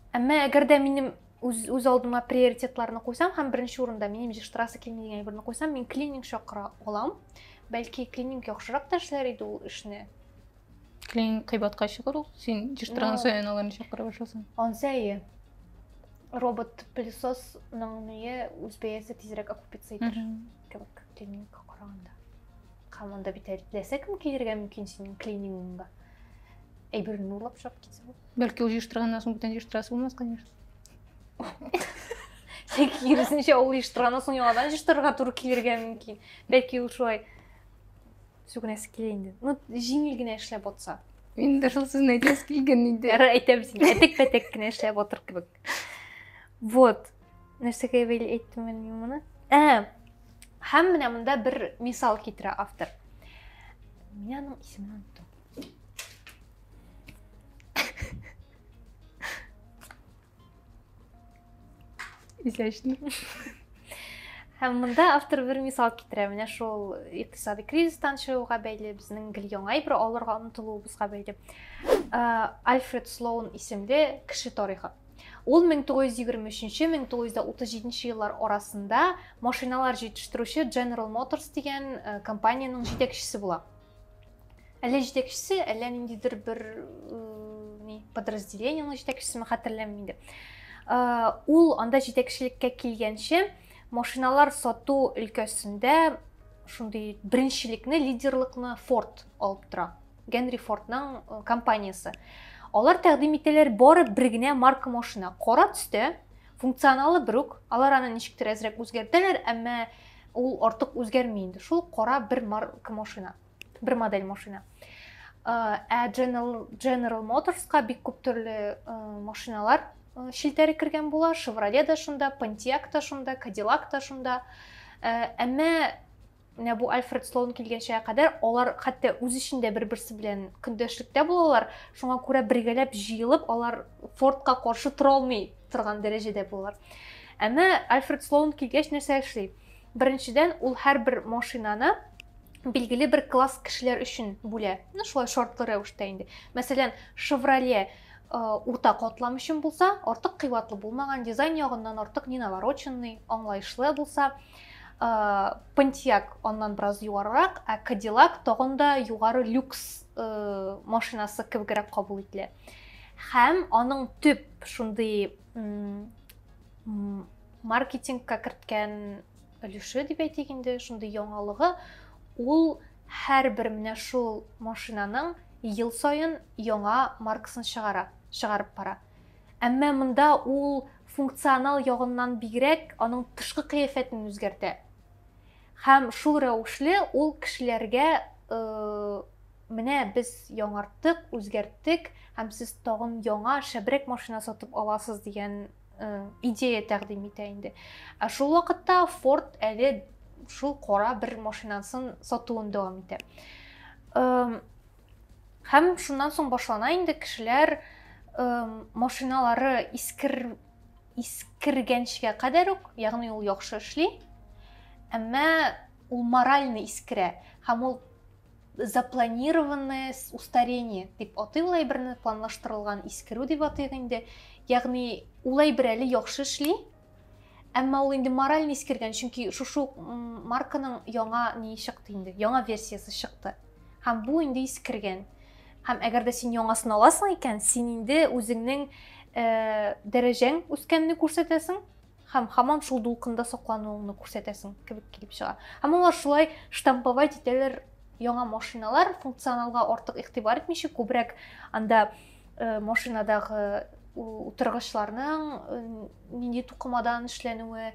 Әмма әгәр дә минем үз, үз алдыма приоритетларны куйсам һәм беренче урында минем җыштырасы килми дигән әйберне куйсам, мин клининг чакыра алам. Бәлки клининг яхшырак та эшләр иде ул эшне. Клининг кыйбатка чыгыр ул. Син җыштырган саен аларны чакыра башласаң. Ансы әйе. Робот-пылесосның ние үз бәясе тизрәк окупиться итер кебек клинингка караганда. Һәм анда бит әле теләсә кем килергә мөмкин синең клинингыңа. Әйберне урлап чыгып китсә була. Бәлки ул җыештырганнан соң бүтән җыештырасы булмас, конечно. Тик киресенчә ул җыештырганнан соң яңадан җыештырырга туры килергә мөмкин. Бәлки ул шулай сүгенәсе килә инде. Ну, җиңел генә эшләп атса. Мин дә шул сүзне әйтәсе килгән инде. Ярар, әйтәм син. Әтек-пәтек кенә эшләп атыр кебек. Вот. Нәрсәгә бәйле әйттем мин моны? Ә, һәм менә монда бер мисал китерә автор. Мин аның исемен оныттым. Изящно. Һәм монда автор бер мисал китерә. Менә шул икътисади кризистан чыгуга бәйле, безнең гел яңа әйбер алырга омтылуыбызга бәйле. Альфред Слоун исемле кеше тарихы. Ул 1923-1937 еллар арасында машиналар җитештерүче General Motors дигән компаниянең җитәкчесе була. Әллә җитәкчесе, әллә ниндидер бер ни подразделениенең җитәкчесеме, хәтерләмим инде. Ул анда җитәкчелеккә килгәнче машиналар сату өлкәсендә шундый беренчелекне, лидерлыкны Ford алып тора. Генри Фордның компаниясе. Алар тәкъдим итәләр бары бер генә марка машина. Кара төстә, функционалы бер үк. Алар аны ничектер әзрәк үзгәртәләр, әмма ул артык үзгәрми инде. Шул кара бер марка машина, бер модель машина. Ә General Motorsка бик күп төрле машиналар челтәре кергән була, Chevrolet да шунда, Pontiac та шунда, Cadillac та шунда. Әмма менә бу Альфред Слоун килгәнчә кадәр алар хәтта үз эчендә бер-берсе белән көндәшлектә булалар. Шуңа күрә бергәләп җыелып, алар Фордка каршы тора алмый торган дәрәҗәдә булалар. Әмма Альфред Слоун килгәч нәрсә эшли? Беренчедән, ул һәрбер машинаны билгеле бер класс кешеләр өчен бүлә. Ну, шулай шартлы рәвештә инде. Мәсәлән, Chevrolet урта катлам өчен булса, артык кыйбатлы булмаган, дизайн ягыннан артык не навороченный, аңлаешлы булса, Pontiac аннан бераз югарырак, ә Cadillac тагын да югары люкс машинасы кебегрәк кабул ителә. Һәм аның төп шундый маркетингка керткән өлеше дип әйтик инде, шундый яңалыгы, ул һәрбер менә шул машинаның ел саен яңа маркасын чыгара, чыгарып бара. Әмма монда ул функционал ягыннан бигрәк аның тышкы кыяфәтен үзгәртә. Һәм шул рәвешле ул кешеләргә менә без яңарттык, үзгәрттек һәм сез тагын яңа, шәбрәк машина сатып аласыз дигән идея тәкъдим итә инде. Ә шул вакытта Ford әле шул кара бер машинасын сатуын дәвам итә. Һәм шуннан соң башлана инде кешеләр машиналары искергәнчегә кадәр үк, ягъни ул яхшы эшли, әмма ул морально искерә һәм ул запланированное устарение дип атый ул әйберне, планлаштырылган искерү дип атыйк инде. Ягъни ул әйбер әле яхшы эшли, әмма ул инде морально искергән, чөнки шушы ук марканың яңа ни чыкты инде, яңа версиясе чыкты. Һәм бу инде искергән. Һәм әгәр дә син яңасын аласың икән, син инде үзеңнең дәрәҗәң үскәнне күрсәтәсең һәм һаман шул дулкында саклануыңны күрсәтәсең кебек килеп чыга. Һәм алар шулай штамповать итәләр яңа машиналар, функционалга артык игътибар итмичә, күбрәк анда машинадагы утыргычларның нинди тукымадан эшләнүе,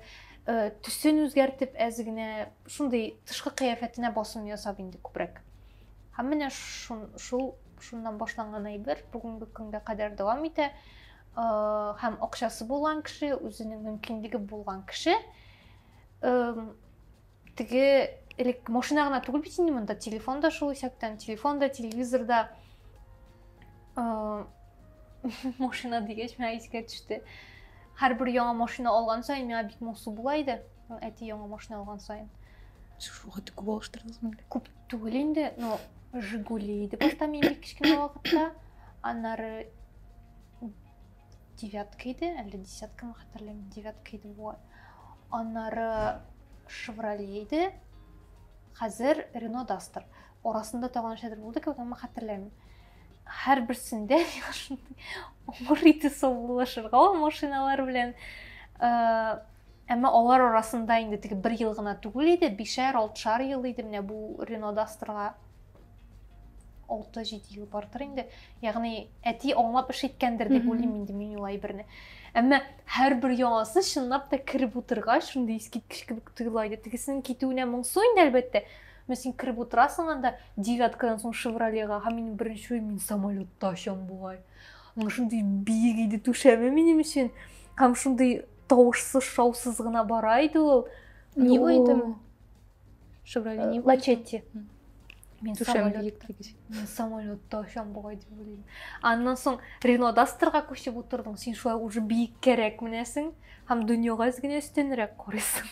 төсен үзгәртеп әз генә шундый тышкы кыяфәтенә басым ясап инде күбрәк. Һәм менә шул шуннан башланган әйбер бүгенге көнгә кадәр дәвам итә. Һәм акчасы булган кеше, үзенең мөмкинлеге булган кеше теге элек машина гына түгел бит инде монда, телефон да шул исәптән, телефон да, телевизор да. Машина дигәч, миңа искә төште. Һәрбер яңа машина алган саен миңа бик моңсу була иде. Әти яңа машина алган саен. Шуга күп алыштырдыгызмы әллә? Күп түгел инде, но Жигули иде башта мин бик кечкенә вакытта. Аннары девятка иде, әллә десяткамы хәтерләмим, девятка иде бугай. Аннары Шевроле иде. Хәзер Рено Дастер. Арасында тагын нәрсәдер булды кебек, әмма хәтерләмим. Һәрберсендә миңа шундый авыр иде саубуллашырга ул машиналар белән. Әмма алар арасында инде теге бер ел гына түгел иде, бишәр, алтышар ел иде. Менә бу Рено Дастерга 6-7 ел бардыр инде. Ягъни әти аңлап эш иткәндер дип уйлыйм инде мин ул әйберне. Әмма һәрбер яңасы чынлап та кереп утыргач, шундый искиткеч кебек тоела иде. Тегесенең китүенә моңсу инде, әлбәттә. Менә син кереп утырасың анда девяткадан соң Шевролега, һәм минем беренче уем, мин самолетта очам бугай. Аның шундый биек иде түшәме минем өчен. Һәм шундый тавышсыз, шаусыз гына бара иде ул. Нива идеме? Шевроле Нива. Лачетти. Мин Түшәм биек дигәч. Мин самолетта очам бугай дип уйлыйм. Аннан соң Рено Дастерга күчеп утырдың, син шулай уже биеккәрәк менәсең һәм дөньяга әз генә өстенрәк карыйсың.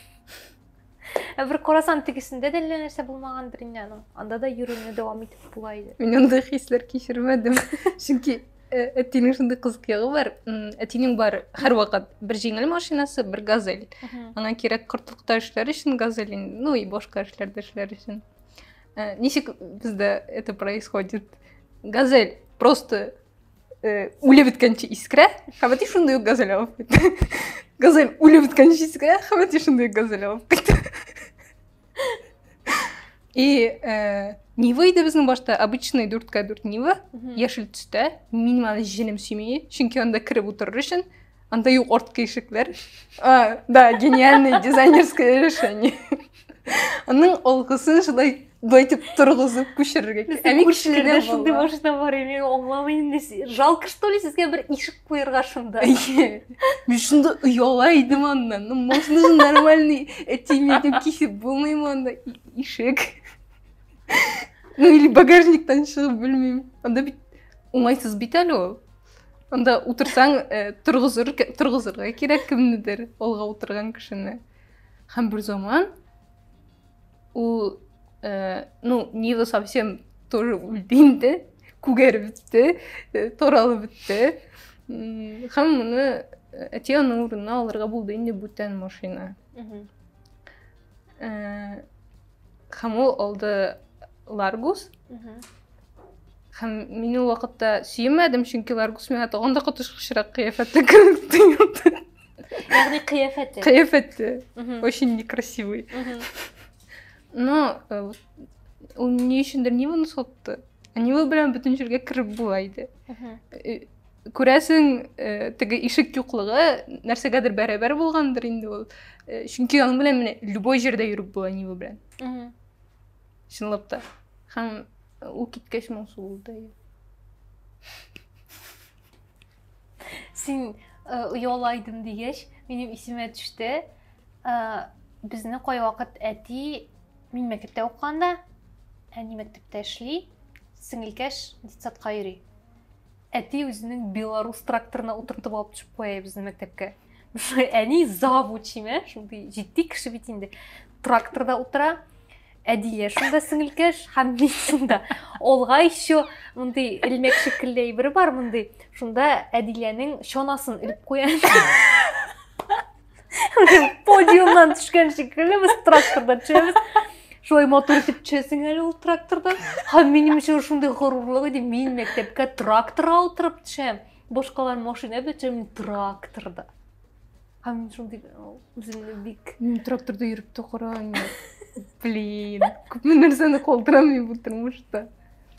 Ә бер карасаң, тегесендә дә әллә нәрсә булмагандыр инде аның. Анда да йөрүне дәвам итеп була иде. Мин андый хисләр кичермәдем. Чөнки әтинең шундый кызык ягы бар. Әтинең бар һәрвакыт бер җиңел машинасы, бер газель. Аңа кирәк кортлыкта эшләр өчен газель, ну и башка эшләрдә эшләр өчен. Ничек бездә это происходит? Газель просто үлеп беткәнче искерә, һәм әти шундый ук газель алып кайтты. Газель үлеп беткәнче искерә, һәм әти шундый ук газель алып кайтты. И Нива иде безнең башта, обычный 4К4 Нива, яшел төстә. Минем аны җенем сөйми, чөнки анда кереп утырыр өчен анда юк арткы ишекләр. Да, гениальное дизайнерское решение. Аның алгысын шулай болай итеп торгызып күчерергә кирәк. Ә күршеләрдә шундый машина бар, мин аңламыйм инде. Жалко, что ли, сезгә бер ишек куерга шунда. Мин шунда ояла идем аннан. Ну, можно же нормальный әтиме дип кисеп булмыймы анда ишек. Ну, или багажниктан чыгып белмим. Анда бит уңайсыз бит әле ул. Анда утырсаң, э, торгызыр, торгызырга кирәк кемнедер, алга утырган кешене. Һәм бер заман ул, э, ну, Нива совсем тоже үлде инде, күгәреп бетте, э, таралып бетте. Һәм моны э, әти аның урынына алырга булды инде бүтән машина. Э, һәм ул алды Ларгус. Һәм мин ул вакытта сөенмәдем, чөнки Ларгус миңа тагын да коточкычрак кыяфәтле кебек тоелды. Ягъни кыяфәте. Кыяфәте. Очень некрасивый. Но э, ул ни өчендер Ниваны сатты. Ә Нива белән бөтен җиргә кереп була иде. Э, күрәсең, э, теге ишек юклыгы нәрсәгәдер бәрабәр булгандыр инде ул. Чөнки аның белән менә любой җирдә йөреп була Нива белән. Чынлап та. Һәм ул киткәч моңсу булды. Син ояла идем дигәч, минем исемә төште. Безне кайвакыт әти, мин мәктәптә укыганда, әни мәктәптә эшли, сеңелкәш детсадка йөри. Әти үзенең Беларус тракторына утыртып алып төшеп куя безне мәктәпкә. Әни завуч име, шундый җитди кеше бит инде. Тракторда утыра. Әдилә шунда сеңелкәш һәм мин шунда. Олга еще мондый элмәк шикелле әйбер бар мондый. Шунда Әдиләнең чанасын элеп куя. Подиумнан төшкән шикелле без тракторда төшәбез. Шулай матур итеп төшәсең әле ул трактордан. Һәм минем өчен шундый горурлык иде. Мин мәктәпкә тракторга утырып төшәм. Башкалар машина белән төшә, мин тракторда. Һәм мин шундый үземне бик... Мин тракторда йөреп тә караган Блин, күпме нәрсәне калдырам мин бу тормышта.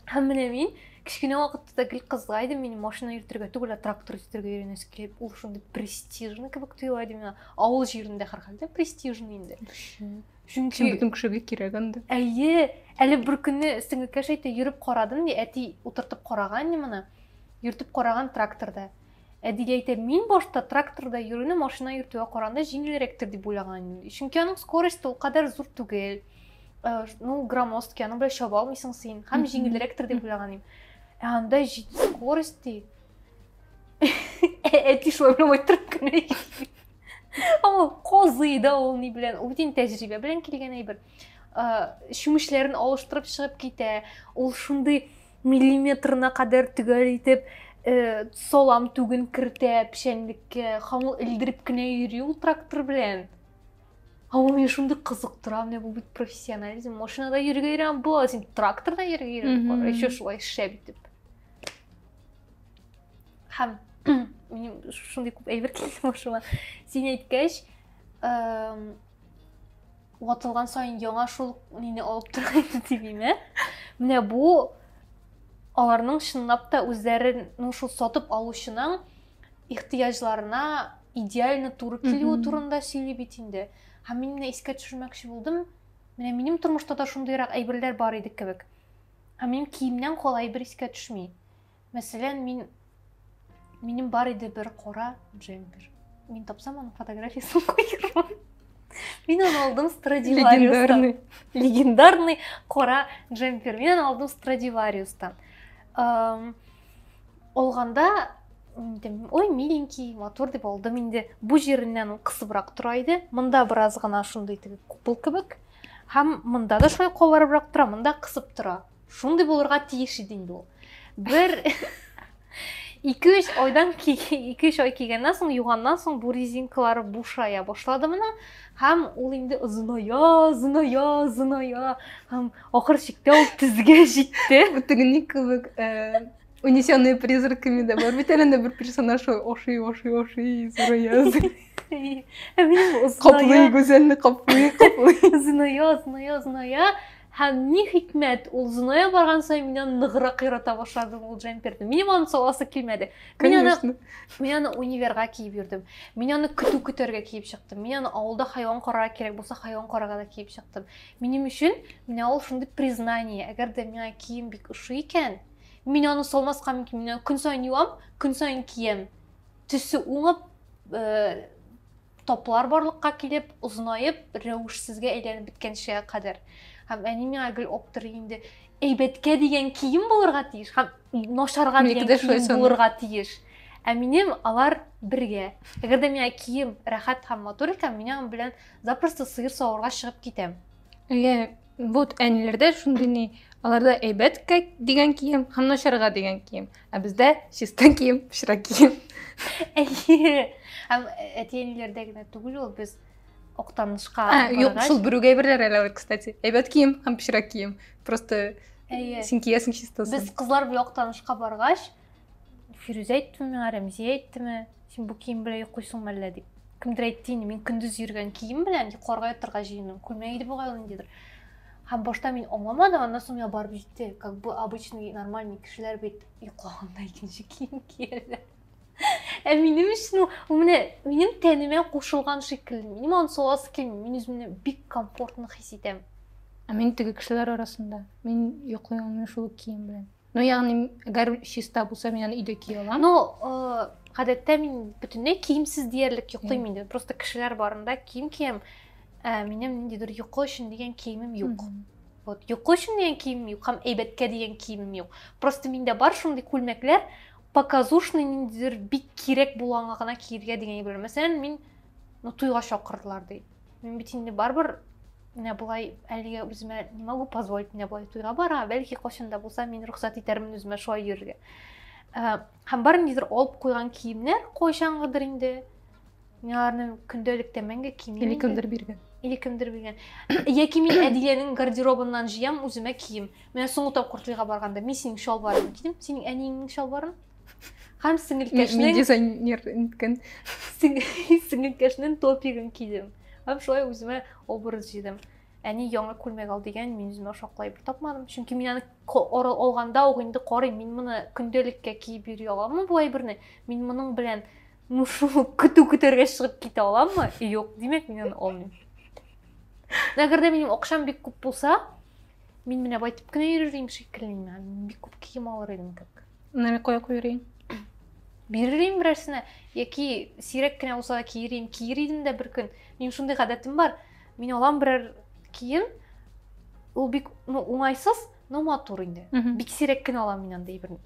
Һәм менә мин кечкенә вакытта да гел кызга идем, минем машина йөртергә түгел, ә трактор йөртергә өйрәнәсе килеп, ул шундый престижный кебек тоела иде миңа. Авыл җирендә һәрхәлдә престижный инде. Чөнки бөтен кешегә кирәк анда. Әйе, әле бер көнне сеңелкәш әйтте, йөреп карадым ди, әти утыртып караган ди моны. Йөртеп караган тракторда. Әдилә әйтә, мин башта тракторда йөрүне машина йөртүгә караганда җиңелрәктер дип уйлаган идем. Чөнки аның скоросте ул кадәр зур түгел. Э, ну, громоздкий, аның белән чаба алмыйсың син. Һәм җиңелрәктер дип уйлаган идем. Ә анда җитди скорость ди. Әти шулай белән уйтырып кенә. Ул казый да ул ни белән, ул бит инде тәҗрибә белән килгән әйбер. Э, чүмечләрен алыштырып чыгып китә. Ул шундый миллиметрына кадәр төгәл итеп э, салам түген кертә печәнлеккә һәм ул элдереп кенә йөри ул трактор белән. Ә ул мине шундый кызыктыра, менә бу бит профессионализм. Машинада йөрергә өйрәнеп була, син тракторда йөрергә өйрәнеп кара, еще шулай шәп итеп. Һәм минем шундый күп әйбер килде башыма. Син әйткәч, ватылган саен яңа шул нине алып тора иде димиме? Менә бу аларның чынлап та үзләрен, ну шул сатып алучының ихтыяҗларына идеально туры килүе турында сөйли бит инде. Һәм мин менә искә төшермәкче булдым. Менә минем тормышта да шундыйрак әйберләр бар иде кебек. Һәм минем киемнән кала әйбер искә төшми. Мәсәлән, мин минем бар иде бер кара джемпер. Мин тапсам аның фотографиясен куермын. Мин аны алдым Страдивариустан. Легендарный. Легендарный кара джемпер. Мин аны алдым Страдивариустан. Алганда ой, миленький, матур дип алдым инде. Бу җиреннән ул кысыбрак тора иде. Монда бераз гына шундый теге купол кебек. Һәм монда да шулай кабарыбрак тора, монда кысып тора. Шундый булырга тиеш иде инде ул. Бер ике-өч айдан ике-өч ай кигәннән соң, юганнан соң бу резинкалар бушая башлады моның. Һәм ул инде озыная, озыная, озыная. Һәм ахыр чиктә ул тезгә җитте. Бу теге ни кебек, э, унесенные призраками да бар бит әле бер персонаж ошый, ошый, ошый, зурая. Ә минем озыная. Каплый, гүзәлне каплый, каплый. Озыная, озыная, озыная. Һәм ни хикмәт, ул озыная барган саен мин аны ныграк ярата башладым ул джемперны. Минем аны саласы килмәде. Мин аны, мин аны универга киеп йөрдем. Мин аны көтү көтәргә киеп чыктым. Мин аны авылда хайван карарга кирәк булса, хайван карарга да киеп чыктым. Минем өчен менә ул шундый признание. Әгәр дә миңа кием бик ошый икән, мин аны салмаска мөмкин. Мин аны көн саен юам, көн саен киям. Төсе уңып, э, таплар барлыкка килеп, озынаеп, рәвешсезгә әйләнеп беткәнчегә кадәр. Һәм әни миңа гел аптырый инде. Әйбәткә дигән кием булырга тиеш һәм начарга дигән кием булырга тиеш. Ә минем алар бергә. Әгәр дә миңа кием рәхәт һәм матур икән, мин аның белән запросто сыер савырга чыгып китәм. Әйе, вот әниләрдә шундый ни, аларда әйбәткә дигән кием һәм начарга дигән кием. Ә бездә чиста кием, пычрак кием. Әйе. Һәм әти-әниләрдә генә түгел ул, без Актанышка А, юк, шул берүк әйберләр әле алар, кстати. Әйбәт кием һәм пычрак кием. Просто Әйе. син киясең чистасын. Без кызлар белән Актанышка баргач, Фирүзә әйттеме миңа, Рәмзия әйттеме, син бу кием белән йоклыйсыңмы әллә дип. Кемдер әйтте инде, мин көндез йөргән кием белән йокларга ятырга җыендым. Күлмәк иде бугай ул ниндидер. Һәм башта мин аңламадым, аннан соң миңа барып җитте. Как бы обычный нормальный кешеләр бит йоклаганда икенче кием кияләр. Ә минем өчен ул, ул менә минем тәнемә кушылган шикелле. Минем аны саласы килми. Мин үземне бик комфортно хис итәм. Ә мин теге кешеләр арасында. Мин йоклый алмыйм шул ук кием белән. Ну, ягъни, әгәр чиста булса, мин аны өйдә кия алам. Ну, э, гадәттә мин бөтенләй киемсез диярлек йоклыйм инде. Просто кешеләр барында кием киям. Ә минем ниндидер йокы өчен дигән киемем юк. Вот, йокы өчен дигән киемем юк һәм әйбәткә дигән киемем юк. Просто миндә бар шундый күлмәкләр, показушный ниндидер бик кирәк булганга гына киергә дигән әйберләр. Мәсәлән, мин ну, туйга чакырдылар ди. Мин бит инде барыбер менә болай әлегә үземә не могу позволить менә болай туйга бара, бәлки кайчан да булса мин рөхсәт итәрмен үземә шулай йөрергә. Ә, һәм бар ниндидер алып куйган киемнәр кайчангыдыр инде. Мин аларны көндәлектә мәңге кимим. Или кемдер биргән. Или кемдер биргән. Яки мин Әдиләнең гардеробыннан җыям үземә кием. Менә соңгы тапкыр туйга барганда мин синең чалбарыңны кидем, синең әниеңнең чалбарын. Һәм сеңелкәшнең Мин дизайнер иткән. Сеңелкәшнең топигын кидем. Һәм шулай үземә образ җыйдым. Әни яңа күлмәк ал дигән, мин үземә ошаклы әйбер тапмадым. Чөнки мин аны алганда ук инде карыйм, мин моны көндәлеккә киеп йөри аламмы бу әйберне? Мин моның белән ну шул көтү көтәргә чыгып китә аламмы? Юк, димәк, мин аны алмыйм. Әгәр дә минем акчам бик күп булса, мин менә байтып кенә йөрер идем шикелле, мин бик күп кием алыр идем кебек. Менә кая куяр идең? Бирер идем берәрсенә, яки сирәк кенә булса да киер идем, киер идем дә бер көн. Минем шундый гадәтем бар. Мин алам берәр кием, ул бик ну, уңайсыз, но матур инде. Бик сирәк кенә алам мин андый әйберне.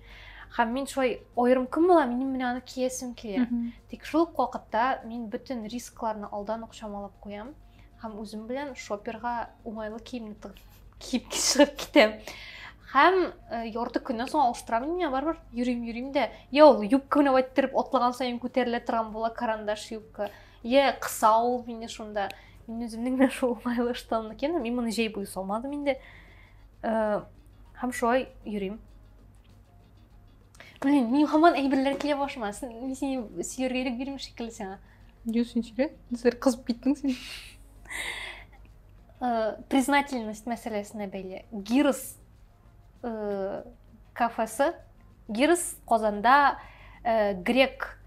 Һәм мин шулай аерым көн була, минем менә аны киясем килә. Тик шул ук вакытта мин бөтен рискларны алдан ук чамалап куям һәм үзем белән шоперга уңайлы киемне тыгып киеп чыгып китәм. Һәм э, ярты көннән соң алыштырам мин барыбер йөрим йөрим дә. Я ул юбка менә иттереп атлаган саен күтәрелә торган була карандаш юбка. Я кыса ул мине шунда. Мин үземнең менә шул уңайлы ыштанны киям, мин моны җәй буе салмадым инде. Э, һәм шулай йөрим. Блин, мин һаман әйберләр килә башыма. Мин сине сөяргә ирек бирмим шикелле сиңа. Юк, син сөйлә. Сер кызып киттең син. Э, признательность мәсьәләсенә бәйле. Гирос э, кафесы. Гирос Казанда э, грек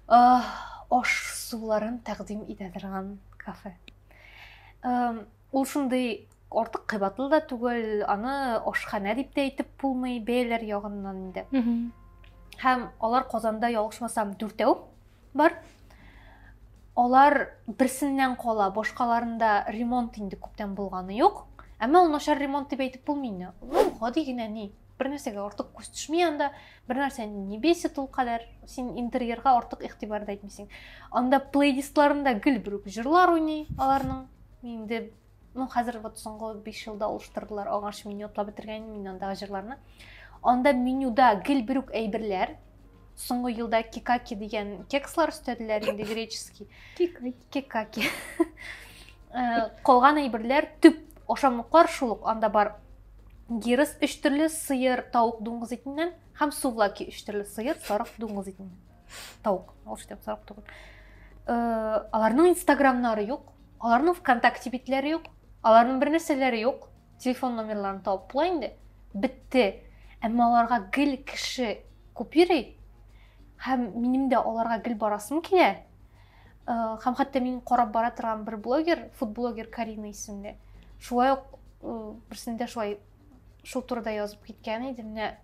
аш суларын тәкъдим итә торган кафе. Ул шундый артык кыйбатлы да түгел, аны ашханә дип тә әйтеп булмый бәяләр ягыннан инде. Һәм алар Казанда ялгышмасам дүртәү бар. Алар берсеннән кала, башкаларында ремонт инде күптән булганы юк. Әмма ул начар ремонт дип әйтеп булмый инде. Ну, гади генә ни. Бер нәрсәгә артык күз төшми анда, бер нәрсә не бесит ул кадәр. Син интерьерга артык игътибар да итмисең. Анда плейлистларында гел бер үк җырлар уйный аларның. Инде ну хәзер вот соңгы 5 елда алыштырдылар аңарчы мин ятлап бетергән мин андагы җырларны анда менюда гел бер үк әйберләр соңгы елда кикаки дигән кекслар өстәделәр инде греческий кикаки кикаки э, калган әйберләр төп ашамлыклар шул ук анда бар гирос өч төрле сыер тавык дуңгыз итеннән һәм сувлаки өч төрле сыер сарык дуңгыз итеннән тавык ул сарык түгел э, аларның инстаграмнары юк Аларның ВКонтакте битләре юк, аларның бер нәрсәләре юк. Телефон номерларын табып була инде. Бетте. Әмма аларга гел кеше күп йөри. Һәм минем дә аларга гел барасым килә. Һәм хәтта мин карап бара торган бер блогер, фудблогер Карина исемле. Шулай ук берсендә шулай шул турыда язып киткән иде. Менә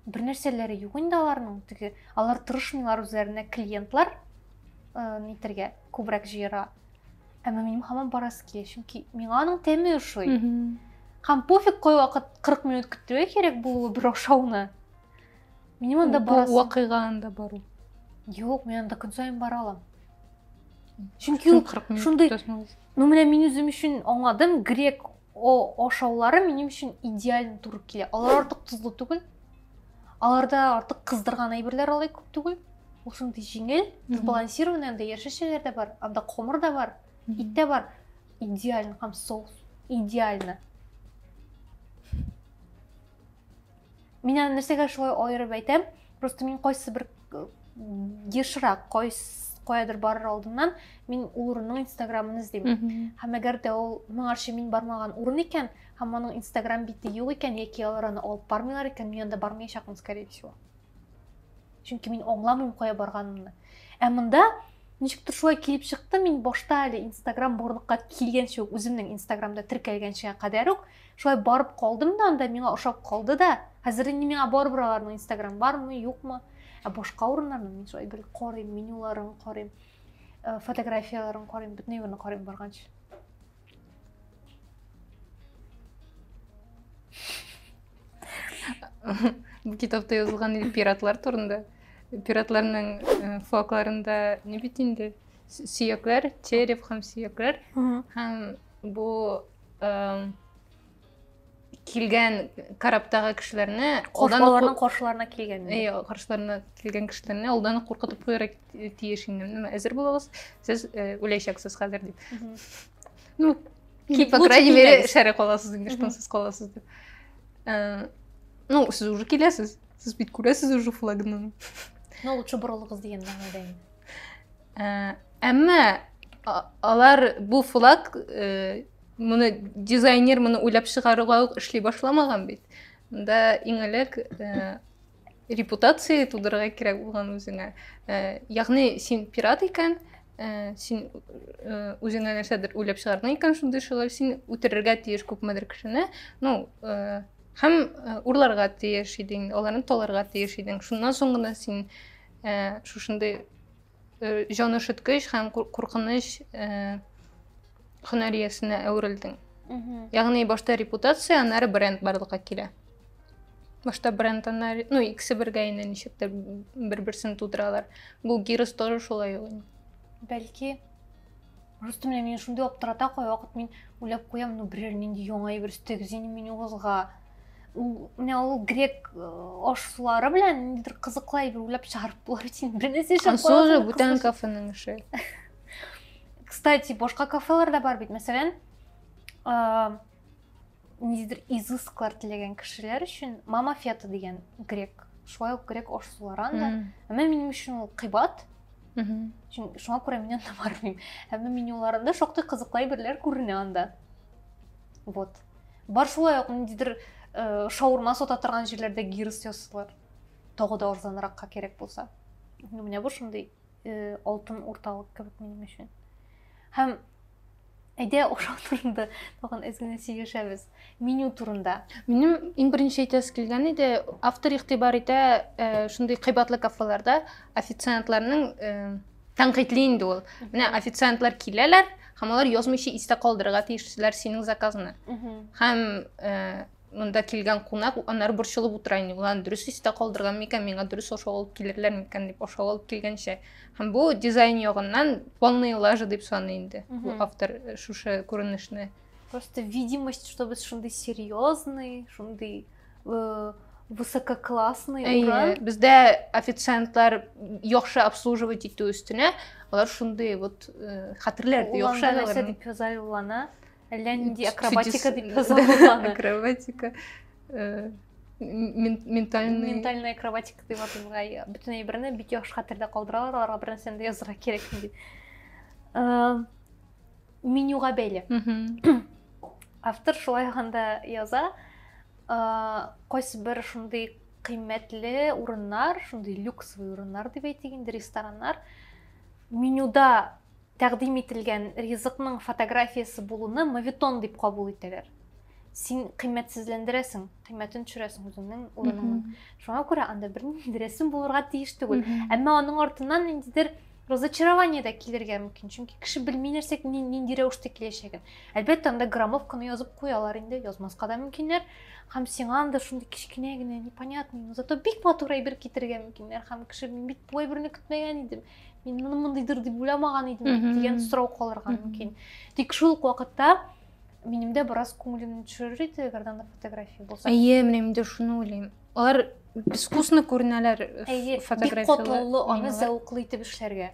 бер нәрсәләре юк инде аларның. Теге алар тырышмыйлар үзләренә клиентлар нитергә, күбрәк җыярга. Әмма минем һаман барасы килә, чөнки миңа аның тәме ошый. Һәм пофиг кайвакыт 40 минут көтәргә кирәк булуы бер ашауны. Минем анда барасым. Вакыйга анда бару. Юк, мин анда көн саен бара алам. Чөнки ул шундый, ну менә мин үзем өчен аңладым, грек ашаулары минем өчен идеаль туры килә. Алар артык тозлы түгел. Аларда артык кыздырган әйберләр алай күп түгел. Ул шундый җиңел, сбалансированный, анда яшелчәләр дә бар, анда комыр да бар, ит тә бар. Идеально һәм соус идеально. Мин аны нәрсәгә шулай аерып әйтәм? Просто мин кайсы бер ешрак каядыр барыр алдыннан мин ул урынның инстаграмын эзлим. Һәм әгәр дә ул моңарчы мин бармаган урын икән, һәм аның инстаграм бите юк икән, яки алар аны алып бармыйлар икән, мин анда бармаячакмын, скорее всего. Чөнки мин аңламыйм кая барганымны. Ә монда ничектер шулай килеп чыкты, мин башта әле инстаграм барлыкка килгәнче үк, үземнең инстаграмда теркәлгәнчегә кадәр үк шулай барып калдым да анда миңа ошап калды да. Хәзер инде миңа барыбер аларның инстаграм бармы, юкмы. Ә башка урыннарны мин шулай гел карыйм, менюларын карыйм, фотографияләрен карыйм, бөтен әйберне карыйм барганчы. Бу китапта язылган иде пиратлар турында. Пиратларның флагларында ни бит инде? Сөякләр, череп һәм сөякләр. Һәм бу килгән корабтагы кешеләрне алдан каршыларына килгән. Әйе, каршыларына килгән кешеләрне алдан ук куркытып куярга тиеш инде. Менә әзер булыгыз, сез үләчәксез хәзер дип. Ну, по крайней мере, шәрә каласыз инде, штансыз каласыз дип. Ну, сез уже киләсез. Сез бит күрәсез уже флагны. Ну, лучше борылыгыз дигән мәгънәдә инде. Әмма алар бу флаг моны дизайнер моны уйлап чыгаруга ук эшли башламаган бит. Монда иң элек репутация тудырырга кирәк булган үзеңә. Ягъни син пират икән, син үзеңә нәрсәдер уйлап чыгардың икән шундый шөгыль, син үтерергә тиеш күпмедер кешене. Ну, һәм урларга тиеш идең, аларны таларга тиеш идең. Шуннан соң гына син шушындый җан өшеткеч һәм куркыныч һөнәр иясенә әверелдең. Ягъни башта репутация, аннары бренд барлыкка килә. Башта бренд, аннары, ну, икесе бергә инде ничектер бер-берсен тудыралар. Бу гирос тоже шулай ук инде. Бәлки, просто менә мине шундый аптырата кайвакыт мин уйлап куям, ну берәр нинди яңа әйбер өстәгез инде менюгызга. Ул менә ул грек аш-сулары белән ниндидер кызыклы әйбер уйлап чыгарып булыр бит инде. Бер нәрсә эшләп Ансы уже бүтән кафеның эше. Кстати, башка кафелар да бар бит. Мәсәлән, ниндидер изысклар теләгән кешеләр өчен Мама Фета дигән грек, шулай ук грек аш-сулары анда. Әмма минем өчен ул кыйбат. Чөнки шуңа күрә мин анда бармыйм. Әмма менюларында шактый кызыклы әйберләр күренә анда. Вот. Бар шулай ук ниндидер шаурма сата торган җирләрдә гирос ясыйлар. Тагы да арзанракка кирәк булса. Ну, менә бу шундый алтын урталык кебек минем өчен. Һәм әйдә ашау турында тагын әз генә сөйләшәбез. Меню турында. Минем иң беренче әйтәсе килгән иде, автор игътибар итә шундый кыйбатлы кафеларда официантларның тәнкыйтьли инде ул. Менә официантлар киләләр һәм алар язмыйча истә калдырырга тиешләр синең заказны. Һәм монда килгән кунак аннары борчылып утыра инде. Улар дөрес истә калдырган микән, миңа дөрес ашау алып килерләр микән дип ашау алып килгәнчә. Һәм бу дизайн ягыннан полный лажа дип саный инде бу автор шушы күренешне. Просто видимость, что без шундый серьезный, шундый высококлассный урын. Бездә официантлар яхшы обслуживать итү өстенә, алар шундый вот хәтерләр дә яхшы. Уланда нәрсә дип яза ул аны? Әллә нинди акробатика дип яза ул аны. Акробатика. Ментальный. Ментальная акробатика дип аталган. Бөтен әйберне бик яхшы хәтердә калдыралар, аларга бер нәрсәне дә язырга кирәкми дип. Менюга бәйле. Автор шулай анда яза, кайсы бер шундый кыйммәтле урыннар, шундый люксовый урыннар дип әйтик инде, рестораннар менюда тәкъдим ителгән ризыкның фотографиясе булуны моветон дип кабул итәләр. Син кыйммәтсезләндерәсең, кыйммәтен төшерәсең үзеңнең урыныңның. Шуңа күрә анда бернинди рәсем булырга тиеш түгел. Әмма аның артыннан ниндидер разочарование дә килергә мөмкин, чөнки кеше белми нәрсә нинди рәвештә киләчәген. Әлбәттә, анда граммовканы язып куялар инде, язмаска да мөмкиннәр. Һәм сиңа анда шундый кечкенә генә, непонятный, но зато бик матур әйбер китерергә мөмкиннәр. Һәм кеше, мин бит бу әйберне көтмәгән идем, мин моны мондыйдыр дип уйламаган идем дигән сорау калырга мөмкин. Тик шул ук вакытта минем дә бераз күңелемне төшерер иде, әгәр дә анда фотография булса. Әйе, менә мин дә шуны уйлыйм. Алар безвкусно күренәләр. Әйе, бик катлаулы аны зәвыклы итеп эшләргә.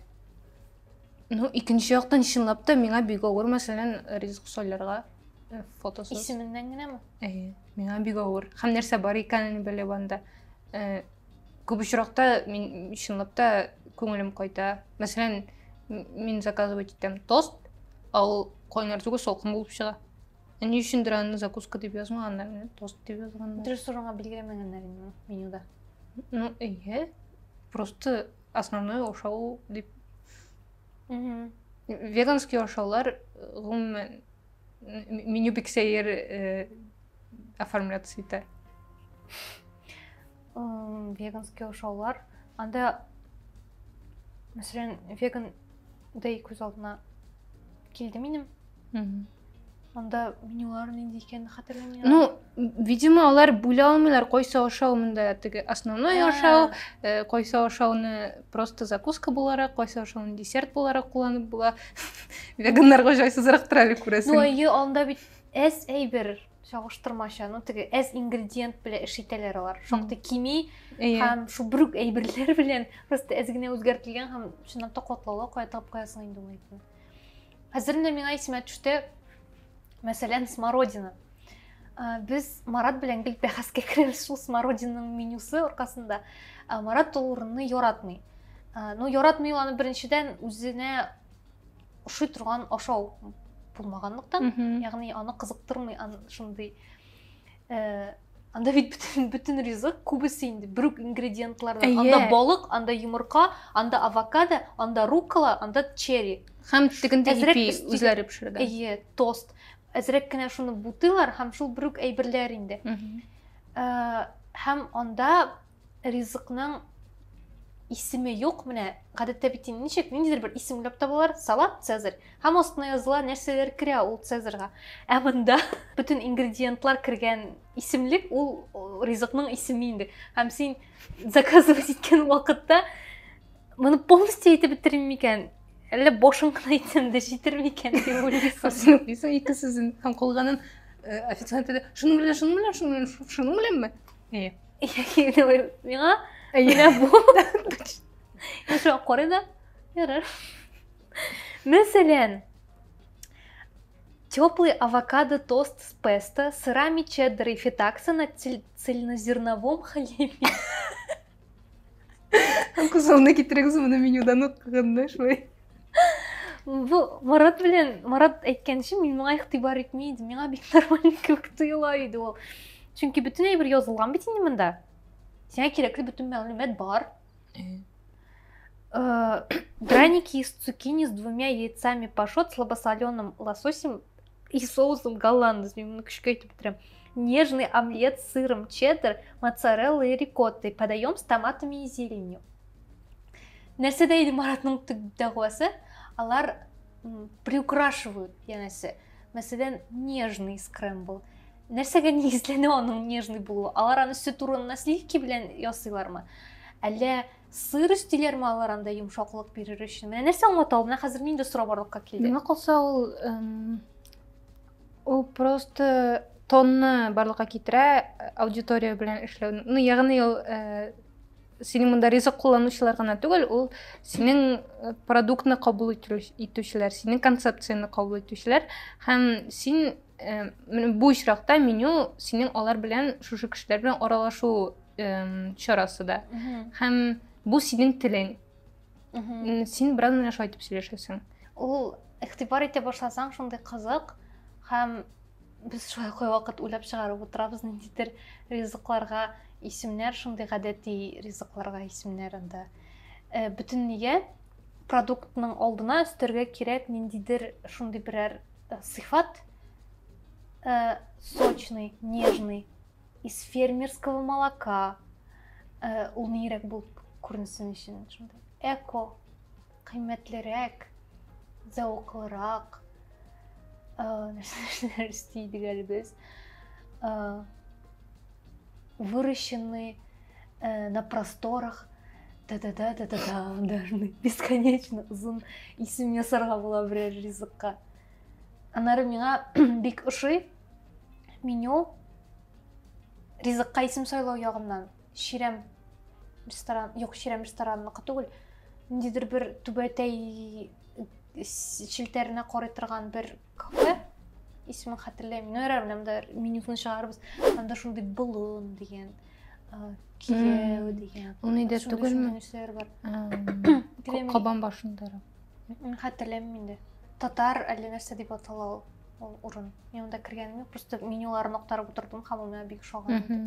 Ну, икенче яктан, чынлап та миңа бик авыр, мәсәлән, ризык сайларга фотосыз. Исеменнән генәме? Әйе, миңа бик авыр. Һәм нәрсә бар икәнен белеп анда. Күп очракта мин чынлап та күңелем кайта. Мәсәлән, мин заказывать итәм тост, ә ул кайнар түгел, салкын булып чыга. Ә ни өчендер аны закуска дип язмаганнар, менә тост дип язганнар. Дөрес урынга билгеләмәгәннәр инде менюда. Ну, әйе. Просто основной ашау дип. Веганский ашаулар, гомумән, меню бик сәер оформляться итә. Веганский ашаулар. Анда, мәсәлән, веган дәй күз алдына килде минем. Анда менюлар нинди икәнен хәтерләмим. Ну, видимо, алар бүлә алмыйлар, кайсы ашау монда теге основной ашау, кайсы ашауны просто закуска буларак, кайсы ашауны десерт буларак кулланып була. Веганнарга җайсызрактыр әле, күрәсең. Ну, әйе, анда бит әз әйбер чагыштырмача, ну теге әз ингредиент белән эш итәләр алар. Шактый кими һәм шул бер үк әйберләр белән просто әз генә үзгәртелгән һәм чынлап та катлаулы, кая тыгып куясың инде ул әйберне. Хәзер менә миңа исемә төште, мәсәлән, смородина. Без Марат белән гел бәхәскә керәбез шул смородинаның менюсы аркасында. Марат ул урынны яратмый. Ну, яратмый ул аны беренчедән үзенә ошый торган ашау булмаганлыктан, ягъни аны кызыктырмый шундый анда бит бөтен ризык күбесе инде бер үк ингредиентлардан. Анда балык, анда йомырка, анда авокадо, анда руккола, анда черри. Һәм тегендә ипи үзләре пешергән. Әйе, тост. Әзрәк кенә шуны бутыйлар һәм шул бер үк әйберләр инде. Һәм анда ризыкның исеме юк, менә гадәттә бит инде ничек, ниндидер бер исем уйлап табалар, салат Цезарь. Һәм астына языла нәрсәләр керә ул Цезарьга. Ә монда бөтен ингредиентлар кергән исемлек ул ризыкның исеме инде. Һәм син заказывать иткән вакытта моны полностью әйтеп бетерим микән? Әллә башын гына әйтсәм дә җитер микән дип уйлыйсың. Син укыйсың ике сүзен һәм калганын официант әйтә, шуның белән, шуның белән, шуның белән, шуның беләнме? Әйе. Миңа менә бу. Шуңа карый да, ярар. Мәсәлән, теплый авокадо тост с песто, сырами чеддер и фетакса на цельнозерновом хлебе. Күз алдына китерегез моны менюдан укыганда шулай. Бу Марат белән Марат әйткәнче мин моңа игътибар итми идем. Миңа бик нормаль кебек тоела иде ул. Чөнки бөтен әйбер язылган бит инде монда. Сиңа кирәкле бөтен мәгълүмат бар. Драники из цукини с двумя яйцами пашот, слабосоленым лососем и соусом голландец. Мин моны көчкә әйтеп бетерәм. Нежный омлет с сыром чеддер, моцареллой и рикоттой. Подаем с томатами и зеленью. Нәрсәдә иде Маратның төп дәгъвасы? Алар приукрашивают, янәсе. Мәсәлән, нежный скрэмбл. Нәрсәгә нигезләнә аның нежный булуы? Алар аны сөт урынына сливки белән ясыйлармы? Әллә сыр өстиләрме алар анда йомшаклык бирер өчен? Менә нәрсә аңлата ул? Менә хәзер миндә сорау барлыкка килде. Миңа калса ул ул просто тонны барлыкка китерә аудитория белән эшләү. Ну, ягъни ул синең монда ризык кулланучылар гына түгел, ул синең продуктны кабул итүчеләр, синең концепцияне кабул итүчеләр һәм син бу очракта меню синең алар белән, шушы кешеләр белән аралашу чарасы да. Һәм бу синең телең. Син бераз менә шулай итеп сөйләшәсең. Ул игътибар итә башласаң, шундый кызык һәм Без шулай кайвакыт уйлап чыгарып утырабыз ниндидер ризыкларга исемнәр, шундый гадәти ризыкларга исемнәр анда. Бөтен нигә продуктның алдына өстәргә кирәк ниндидер шундый берәр сыйфат, сочный, нежный, из фермерского молока, ул нирәк булып күренсен өчен шундый эко, кыйммәтлерәк, зәвыклырак, нәрсәләр өсти идек әле без. Выращенный на просторах, да-да-да, да-да-да, даже бесконечно озын исем ясарга була берәр ризыкка. Аннары миңа бик ошый меню ризыкка исем сайлау ягыннан. Чирәм ресторан, юк, Чирәм рестораныныкы түгел. Ниндидер бер түбәтәй челтәренә карый торган бер кафе. Исемен хәтерләмим. Ну, ярар, менә монда менюсын чыгарбыз. Анда шундый болын дигән, кияү дигән. Ул нидә түгелме? Нәрсәләр бар. Кабан башындарак. Мин хәтерләмим инде. Татар әллә нәрсә дип атала ул урын. Мин анда кергәнем юк, просто менюларын актарып утырдым һәм ул миңа бик ошаган иде.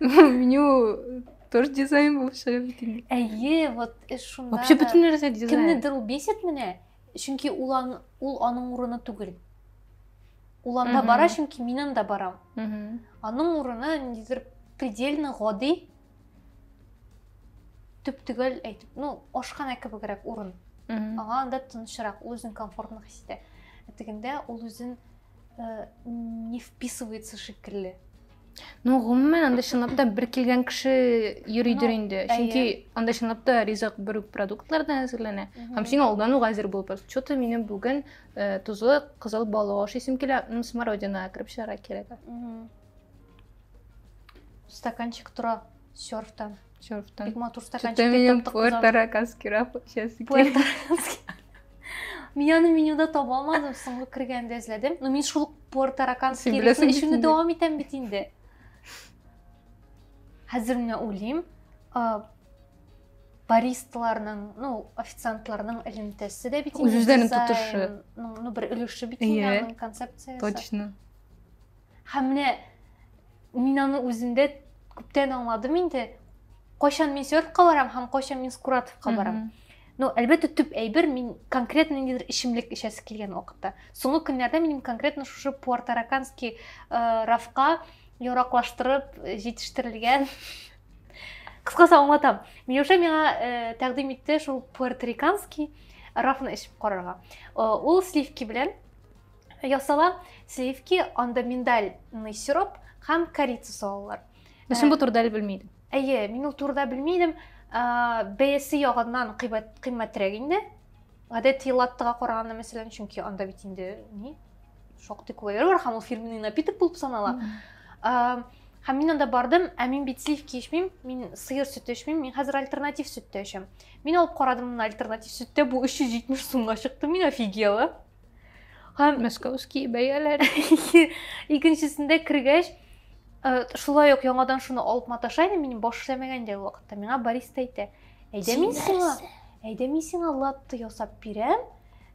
Меню тоже дизайн булып чыга бит инде. Әйе, вот эш шунда. Вообще бөтен нәрсә дизайн. Кемнедер ул бесит менә, чөнки ул ан, ул аның урыны түгел. Ул анда бара, чөнки мин анда барам. Аның урыны ниндидер предельно гади, төп-төгәл әйтеп, ну, ашханә кебегрәк урын. Аңа анда тынычрак, ул үзен комфортно хис итә. Ә тегендә ул үзен не вписывается шикелле. Ну, гомумән, анда чынлап та бер килгән кеше йөридер инде. Чөнки анда чынлап та ризык бер үк продуктлардан әзерләнә. Һәм син алдан ук әзер булып барасың. Чё-то минем бүген тозлы кызыл балык ашыйсым килә, смородина кереп чыгарга кирәк. Стаканчик тора серфтан. Серфтан. Бик матур стаканчик. Что-то минем пуэрториканский раф сейчас. Пуэрториканский. Мин аны менюда таба алмадым, соңгы кергәндә эзләдем. Но мин шул пуэрториканский рифны эчүне дәвам итәм бит инде. Хәзер менә уйлыйм, баристаларның, ну, официантларның элемтәсе дә бит инде. Үз-үзләрен тотышы. Ну, бер өлеше бит инде аның концепциясе. Точно. Һәм менә мин аны үземдә күптән аңладым инде. Кайчан мин серфка барам һәм кайчан мин Скуратовка барам. Ну, әлбәттә, төп әйбер мин конкретно ниндидер эчемлек эчәсе килгән вакытта. Соңгы көннәрдә минем конкретно шушы пуэрториканский рафка яраклаштырып җитештерелгән. Кыскасы аңлатам. Миләүшә миңа тәкъдим итте шул пуэрториканский рафны эчеп карарга. Ул сливки белән ясала. Сливки, анда миндальный сироп һәм корица салалар. Син бу турыда әле белми идең. Әйе, мин ул турыда белми идем. Бәясе ягыннан кыйммәтрәк инде. Гадәти латтега караганда, мәсәлән, чөнки анда бит инде ни шактый күп әйбер бар һәм ул фирменный напиток булып санала. Һәм мин анда бардым, ә мин бит сливки эчмим, мин сыер сөте эчмим, мин хәзер альтернатив сөттә эчәм. Мин алып карадым моны альтернатив сөттә, бу 370 сумга чыкты, мин офигела. Һәм московский бәяләр. Икенчесендә кергәч, шулай ук яңадан шуны алып маташа идем, минем баш эшләмәгән иде ул вакытта. Миңа бариста әйтә: "Әйдә мин сиңа, әйдә мин сиңа латте ясап бирәм.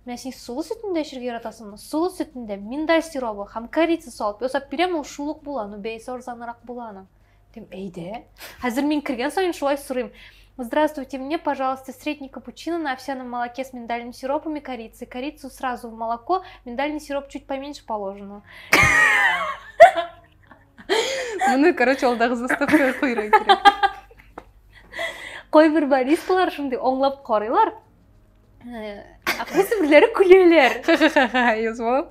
Менә син сулы сөтен дә эчәргә яратасыңмы? Сулы сөтендә миндаль сиробы һәм корица салып ясап бирәм, ул шул ук була, но бәясе арзанрак була аның." Дим, әйдә. Хәзер мин кергән саен шулай сорыйм. Здравствуйте, мне, пожалуйста, средний капучино на овсяном молоке с миндальным сиропом и корицей. Корицу сразу в молоко, миндальный сироп чуть поменьше положено. Моны, короче, алдагы заставкага куярга кирәк. Кайбер баристалар шундый аңлап карыйлар. Ә кайсы берләре көләләр. Ха-ха-ха, язып алам.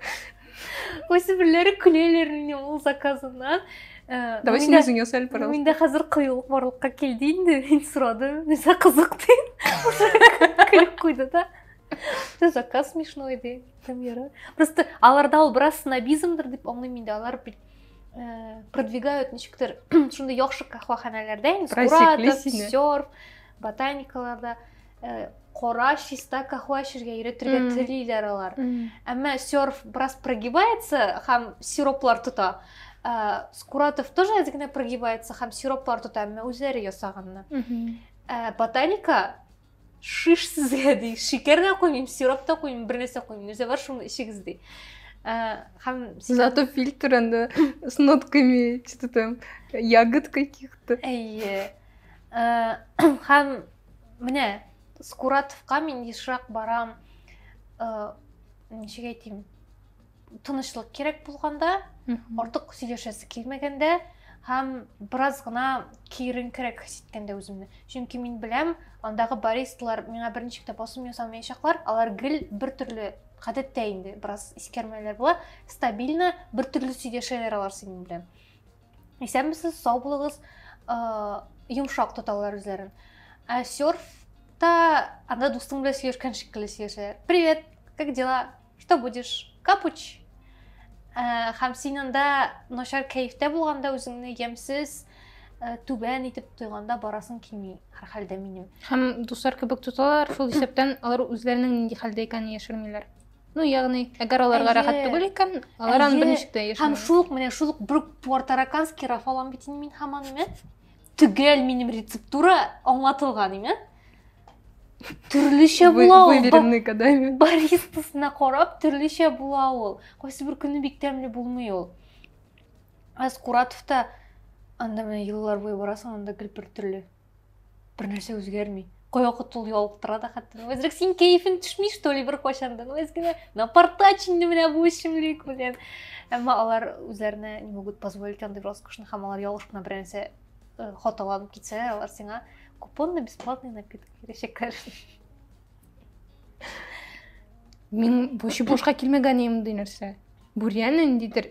Кайсы берләре көләләр минем ул заказымнан. Давай син үзең яса әле, пожалуйста. Миндә хәзер кыюлык барлыкка килде инде. Мин сорадым, нәрсә кызык дип. Көлеп куйды да. Ты заказ смешной ди. Там яра. Просто аларда ул бераз снобизмдыр дип аңлыйм инде. Алар бит продвигают ничектер шундый яхшы каһвәханәләрдә инде, Просекли Скуратов, сине. серф, ботаникаларда кара чиста каһвә эчәргә өйрәтергә телиләр алар. Әмма серф бераз прогибается һәм сироплар тота. Скуратов тоже әз генә прогибается һәм сироплар тота, әмма үзләре ясаганны. Ботаника шиш сезгә ди, шикәр дә куймыйм, сироп та куймыйм, бер нәрсә куймыйм, нәрсә бар шуны эчегез ди. Һәм Зато фильтр анда с нотками что-то там ягод каких-то. Әйе. Һәм менә Скуратовка мин ешрак барам. Ничек әйтим? Тынычлык кирәк булганда, артык сөйләшәсе килмәгәндә һәм бераз гына киеренкерәк хис иткәндә үземне. Чөнки мин беләм, андагы баристалар миңа берничек тә басым ясамаячаклар, алар гел бер төрле гадәттә инде бераз искәрмәләр була, стабильно бер төрле сөйләшәләр алар синең белән. Исәнмесез, сау булыгыз, йомшак тоталар үзләрен. Ә серфта анда дустың белән сөйләшкән шикелле сөйләшәләр. Привет, как дела? Что будешь? Капуч? Һәм син анда начар кәефтә булганда үзеңне ямьсез, түбән итеп тойганда барасың килми, һәрхәлдә минем. Һәм дуслар кебек тоталар, шул исәптән алар үзләренең нинди хәлдә икәнен яшермиләр. Ну, ягъни, әгәр аларга рәхәт түгел икән, алар аны берничек тә яшерми. Һәм шул ук, менә шул ук бер пуэрториканский раф алам бит инде мин һаман, име? Төгәл минем рецептура аңлатылган, име? Төрлечә була ул. Выверенный годами. Баристасына карап, төрлечә була ул. Кайсы бер көнне бик тәмле булмый ул. Ә Скуратовта анда менә еллар буе барасың, анда гел бер төрле. Бер нәрсә үзгәрми. Кайвакыт ул ялыктыра да хәтта. Ну, әзрәк син кәефең төшми, что ли, бер кайчан да. Ну, әз генә напортач инде менә бу эчемлек белән. Әмма алар үзләренә не могут позволить андый роскошны, һәм алар ялгыш кына бер нәрсә хаталанып китсәләр, алар сиңа купон на бесплатный напиток бирәчәкләр. Мин вообще бушка килмәгән идем мондый нәрсә. Бу реально ниндидер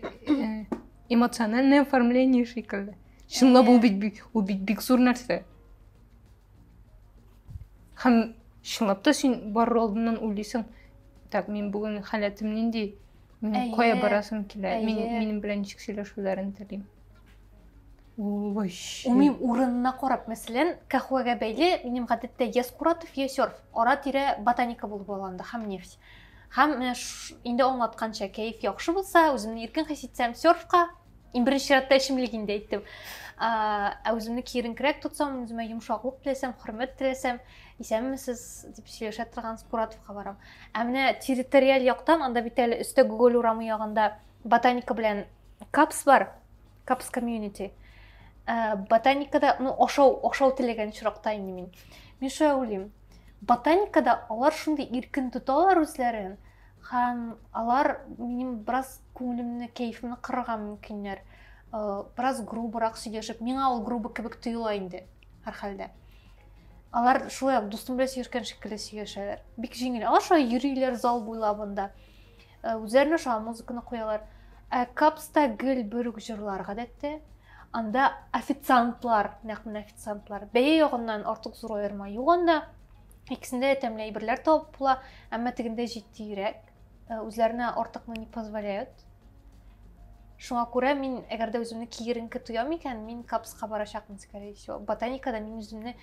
эмоциональное оформление шикелле. Чынлап ул бит ул бит бик зур нәрсә. Һәм чынлап та син барыр алдыннан уйлыйсың, так, мин бүген халәтем нинди, мин кая барасым килә, мин минем белән ничек сөйләшүләрен телим. Ул вообще. Ул минем урынына карап, мәсәлән, каһвәгә бәйле минем гадәттә я Скуратов, я серф. Ара-тирә ботаника булып ала анда һәм нефть. Һәм менә инде аңлатканча, кәеф яхшы булса, үземне иркен хис итсәм, серфка, иң беренче чиратта эчемлек инде әйттем. Ә үземне киеренкерәк тотсам, үземә йомшаклык теләсәм, хөрмәт теләсәм, исәнмесез дип сөйләшә торган Скуратовка барам. Ә менә территориаль яктан, анда бит әле өстә Гоголь урамы ягында ботаника белән капс бар. Капс комьюнити. Ботаникада, ну, ашау, ашау теләгән очракта инде мин. Мин шулай уйлыйм. Ботаникада алар шундый иркен тоталар үзләрен, һәм алар минем бераз күңелемне, кәефемне кырырга мөмкиннәр. Бераз грубырак сөйләшеп, миңа ул грубо кебек тоела инде, һәрхәлдә. Алар шулай ук дустым белән сөйләшкән шикелле сөйләшәләр. Бик җиңел. Алар шулай йөриләр зал буйлап анда. Үзләренә ошаган музыканы куялар. Ә Капста гел бер үк җырлар гадәттә. Анда официантлар, нәкъ менә официантлар. Бәя ягыннан артык зур аерма юк анда. Икесендә дә тәмле әйберләр табып була, әмма тегендә җитдиерәк. Үзләренә артыкны не позволяют. Шуңа күрә мин, әгәр дә үземне киеренке тоям икән, мин Капска барачакмын, скорее всего. Ботаникада мин үземне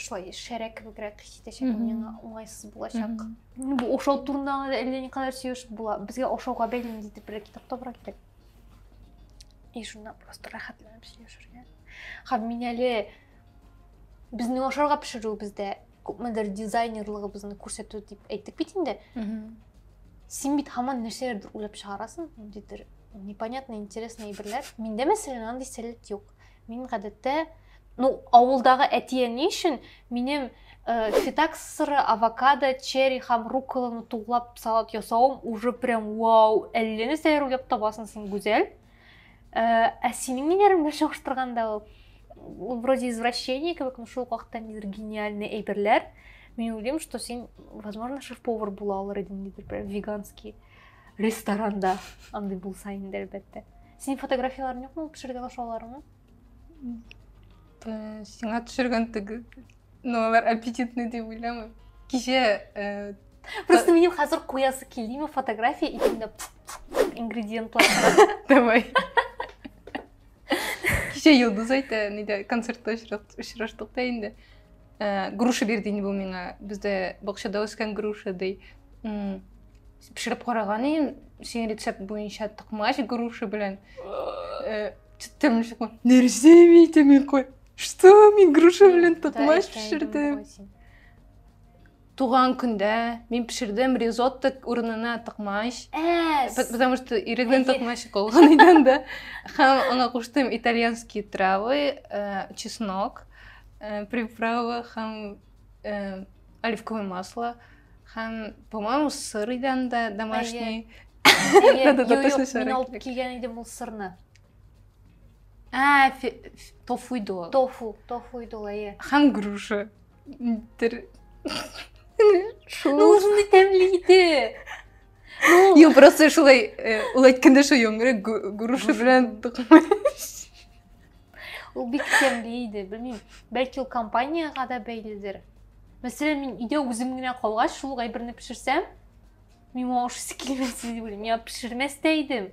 шулай шәрә кебегрәк хис итәчәкмен, миңа уңайсыз булачак. Бу ашау турында да әллә никадәр сөйләшеп була. Безгә ашауга бәйле ниндидер бер китап табырга кирәк. И шуннан просто рәхәтләнеп сөйләшергә. Һәм мин әле безнең ашарга пешерүебездә күпмедер дизайнерлыгыбызны күрсәтү дип әйттек бит инде. Син бит һаман нәрсәләрдер уйлап чыгарасың, ниндидер непонятный, интересный әйберләр. Миндә, мәсәлән, андый сәләт юк. Мин гадәттә, ну, авылдагы әти-әни өчен минем фитакс сыры, авокадо, черри һәм рукколаны туглап салат ясавым уже прям вау, әллә нәрсәләр уйлап табасың син, Гүзәл. Ә синең ниләрең белән чагыштырганда ул вроде извращение кебек, но шул ук вакытта ниндидер гениальный әйберләр. Мин уйлыйм, что син, возможно, шеф-повар була алыр идең, ниндидер бер веганский ресторанда андый булса инде, әлбәттә. Синең фотографияләрең юкмы, ул пешергән ашауларыңны? Сиңа төшергән теге, ну, алар аппетитный дип уйламыйм. Кичә Просто минем хәзер куясы килдеме фотография и шунда ингредиентлар. Давай. Кичә Йолдыз әйтә, нидә концертта очраштык та инде. Груша бирде инде бу миңа. Бездә бакчада үскән груша ди. Пешереп караган идем, синең рецепт буенча токмач груша белән. Тәмле чыкма. Нәрсә мин мин кой? Что мин груша белән токмач пешердем? Туган көндә мин пешердем ризотто урынына токмач. Ә, Потому что ирегнең токмачы калган иде анда. Һәм аңа куштым итальянские травы, чеснок, приправа һәм оливковое масло. Һәм, по-моему, сыр иде анда домашний. Юк, мин алып килгән идем ул сырны. Ә, тофу иде ул. Тофу, тофу иде ул, әйе. Һәм груша. Нидер. Шул. Ну, ул шундый тәмле иде. Ну, Юк, просто шулай, ул әйткәндә шул яңгырый, груша белән токмач. Ул бик тәмле иде, белмим. Бәлки ул компанияга да бәйледер. Мәсәлән, мин өйдә үзем генә калгач, шул ук әйберне пешерсәм, миңа ашыйсы килмәс дип уйлыйм. Мин пешермәс тә идем.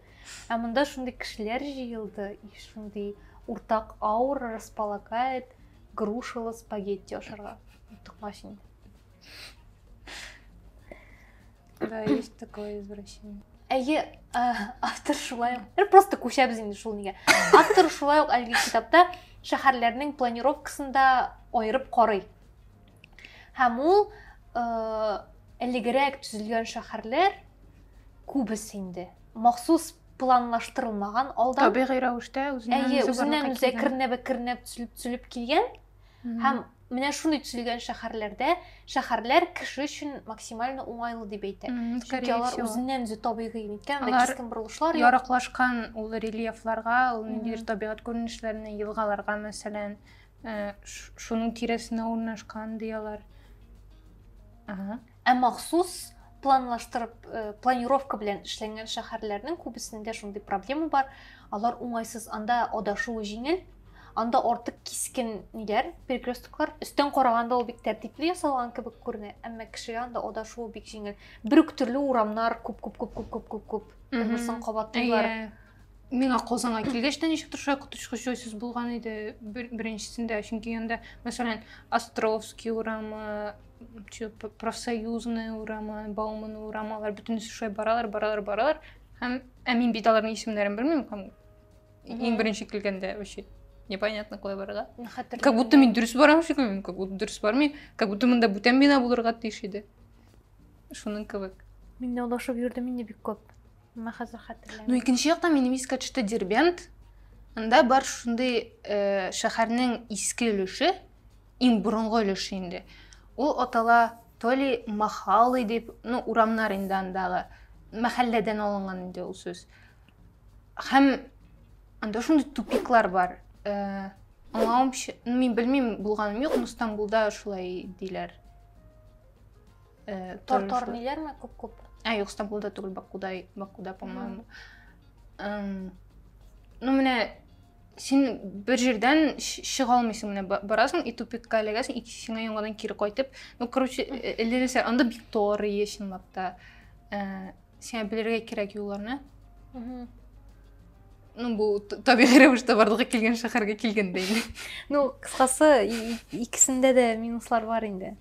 Ә монда шундый кешеләр җыелды, и шундый уртак аура располагает грушалы спагетти ашарга. Токмач инде. Да, есть такое извращение. Әйе, автор шулай ук, просто күчәбез инде шул нигә. Автор шулай ук әлеге китапта шәһәрләрнең планировкасын да аерып карый. Һәм ул элегрәк төзелгән шәһәрләр күбесе инде махсус планлаштырылмаган алдан. Табигый рәвештә үзеннән үзе. Әйе, үзеннән үзе әкренләп-әкренләп төзелеп-төзелеп килгән. Һәм менә шундый төзелгән шәһәрләрдә шәһәрләр кеше өчен максимально уңайлы дип әйтә. Чөнки алар үзеннән үзе табигый ниткән, анда кискен борылышлар юк. Яраклашкан ул рельефларга, ул ниндидер табигать күренешләренә, елгаларга, мәсәлән, шуның тирәсенә урнашкан ди алар. Ага. Ә махсус планлаштырып, планировка белән эшләнгән шәһәрләрнең күбесендә шундый проблема бар. Алар уңайсыз, анда адашу җиңел, анда артык кискен ниләр, перекрестоклар. Өстән караганда ул бик тәртипле ясалган кебек күренә, әмма кешегә анда адашу бик җиңел. Бер үк төрле урамнар күп күп күп күп күп күп күп. Бер-берсен кабатлыйлар. Миңа Казанга килгәч тә ничектер шулай коточкыч җайсыз булган иде беренчесендә, чөнки анда, мәсәлән, Островский урамы, Профсоюзная урамы, Бауман урамы, алар бөтенесе шулай баралар, баралар, баралар. Һәм ә мин бит аларның исемнәрен белмим, һәм иң беренче килгәндә вообще непонятно кая барырга. Как будто мин дөрес барам шикелле, как будто дөрес бармыйм, как будто монда бүтән бина булырга тиеш иде. Шуның кебек. Мин дә адашып йөрдем инде бик күп. Менә хәзер хәтерләмим. Ну, икенче яктан минем искә төште Дербент. Анда бар шундый шәһәрнең иске өлеше, иң борынгы өлеше инде. Ул атала то ли Махалы дип, ну, урамнар инде андагы. Мәхәлләдән алынган инде ул сүз. Һәм анда шундый тупиклар бар. Аңлавымча, мин белмим, булганым юк, но Стамбулда шулай диләр. Тар-тар ниләрме күп-күп? Ә, юк, Стамбулда түгел, Бакуда, Бакуда, по-моему. Ну, менә син бер җирдән чыга алмыйсың, менә барасың и тупикка эләгәсең, и сиңа яңадан кире кайтып. Ну, короче, әллә нәрсә, анда бик тар ие чынлап та. Сиңа белергә кирәк юлларны. Ну, бу табигый рәвештә барлыкка килгән шәһәргә килгәндә инде. Ну, кыскасы, икесендә дә минуслар бар инде.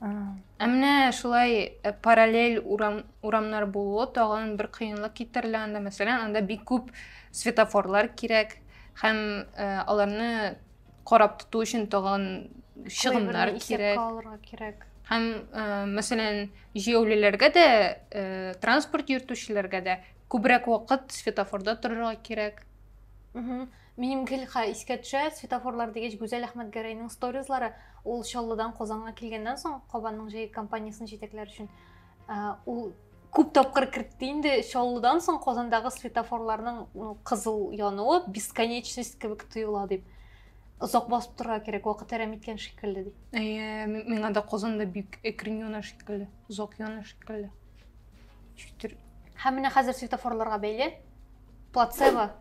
Ә менә шулай параллель урам, урамнар булуы тагын бер кыенлык китерелә анда. Мәсәлән, анда бик күп светофорлар кирәк һәм аларны карап тоту өчен тагын чыгымнар кирәк. Алырга кирәк. Һәм, мәсәлән, җәяүлеләргә дә, транспорт йөртүчеләргә дә күбрәк вакыт светофорда торырга кирәк. Минем гел искә төшә, светофорлар дигәч, Гүзәл Әхмәтгәрәйнең сторизлары, ул Чаллыдан Казанга килгәннән соң, Кабанның җәйге компаниясен җитәкләр өчен, ул күп тапкыр кертте инде Чаллыдан соң Казандагы светофорларның кызыл януы бесконечность кебек тоела дип. Озак басып торырга кирәк, вакыт әрәм иткән шикелле дип. Әйе, миңа да Казанда бик әкрен яна шикелле, озак яна шикелле. Ничектер. Һәм менә хәзер светофорларга бәйле плацебо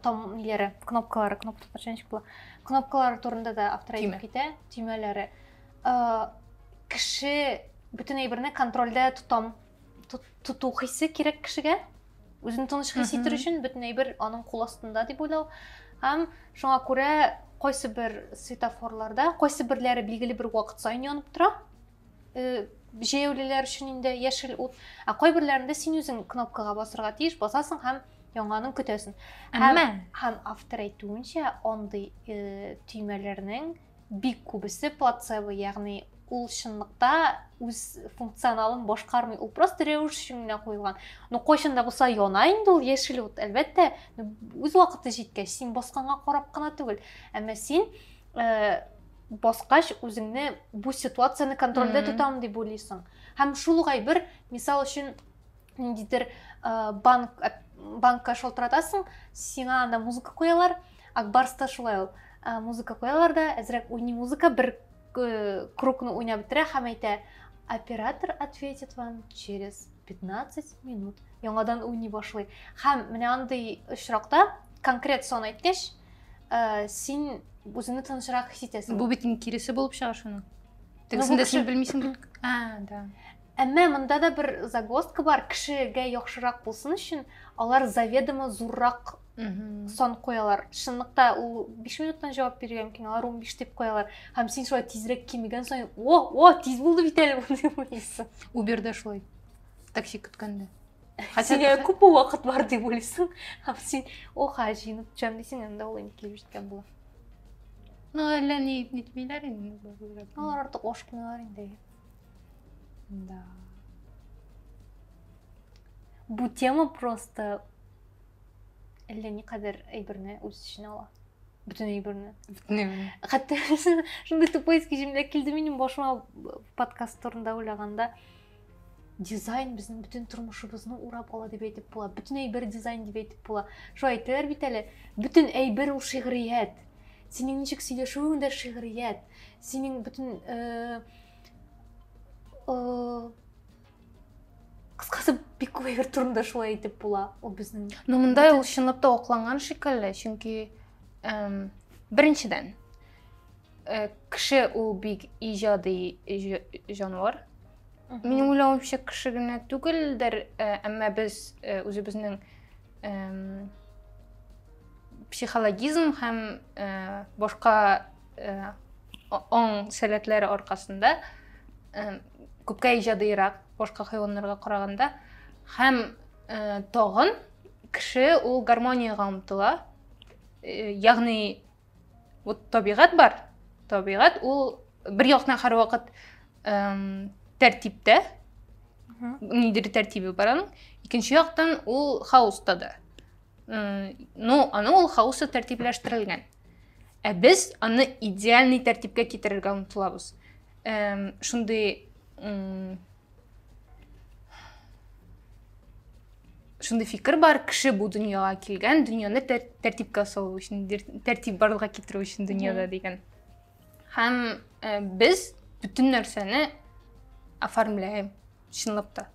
том ниләре, кнопкалары, кнопка татарча ничек була? Кнопкалары турында да автор әйтеп китә, төймәләре. Кеше бөтен әйберне контрольдә тотам, тоту хисе кирәк кешегә. Үзен тыныч хис итер өчен бөтен әйбер аның кул астында дип уйлау. Һәм шуңа күрә кайсы бер светофорларда, кайсы берләре билгеле бер вакыт саен янып тора. Җәяүлеләр өчен инде яшел ут. Ә кайберләрендә син үзең кнопкага басырга тиеш, басасың һәм яңаның көтәсең. Әмма һәм автор әйтүенчә, андый төймәләрнең бик күбесе плацебо, ягъни ул чынлыкта үз функционалын башкармый, ул просто рәвеш өчен генә куелган. Ну, кайчан да булса яна инде ул яшел ут, әлбәттә, үз вакыты җиткәч, син басканга карап кына түгел, әмма син баскач үзеңне бу ситуацияне контрольдә тотам дип уйлыйсың. Һәм шул ук әйбер, мисал өчен, ниндидер банк банкка шалтыратасың, сиңа анда музыка куялар, Акбарста шулай ул. Музыка куялар да, әзрәк уйный музыка, бер кругны уйнап бетерә һәм әйтә, оператор ответит вам через 15 минут. Яңадан уйный башлый. Һәм менә андый очракта конкрет сан әйткәч, син үзеңне тынычрак хис итәсең. Бу бит киресе булып чыга шуның. Тегесендә син белмисең бит. А, да. Әмма монда да бер загвоздка бар, кешегә яхшырак булсын өчен алар заведомо зуррак сан куялар. Чынлыкта ул 5 минуттан җавап бирергә мөмкин, алар 15 дип куялар. Һәм син шулай тизрәк кимегән саен, о, о, тиз булды бит әле бу дип уйлыйсың. Uberда шулай. Такси көткәндә. Сиңа күпме вакыт бар дип уйлыйсың. Һәм син, о, хәзер җыенып төшәм дисең, анда ул инде килеп җиткән була. Ну, әллә ни нитмиләр инде. Алар артык ашыкмыйлар инде. Да. Бу тема просто әллә никадәр әйберне үз эченә ала. Бөтен әйберне. Бөтен әйберне. Хәтта шундый тупойский җөмлә килде минем башыма подкаст турында уйлаганда. Дизайн безнең бөтен тормышыбызны урап ала дип әйтеп була. Бөтен әйбер дизайн дип әйтеп була. Шулай әйтәләр бит әле. Бөтен әйбер ул шигърият. Синең ничек сөйләшүең дә шигърият. Синең бөтен кыскасы бик күп әйбер турында шулай әйтеп була. Ул безнең. Ну, монда ул чынлап та акланган шикелле, чөнки беренчедән, кеше ул бик иҗади җанвар. Минем уйлавымча, кеше генә түгелдер, әмма без үзебезнең психологизм һәм башка аң сәләтләре аркасында күпкә иҗадыйрак башка хайваннарга караганда. Һәм тагын кеше ул гармониягә омтыла. Ягъни вот табигать бар. Табигать ул бер яктан һәрвакыт тәртиптә, ниндидер тәртибе бар аның. Икенче яктан ул хаоста да. Ну, аны ул хаосы тәртипләштерелгән. Ә без аны идеальный тәртипкә китерергә омтылабыз. Шундый шундый фикер бар, кеше бу дөньяга килгән, дөньяны тәртипкә салу өчен, тәртип барлыкка китерү өчен дөньяда дигән. Һәм без бөтен нәрсәне оформляем, чынлап та.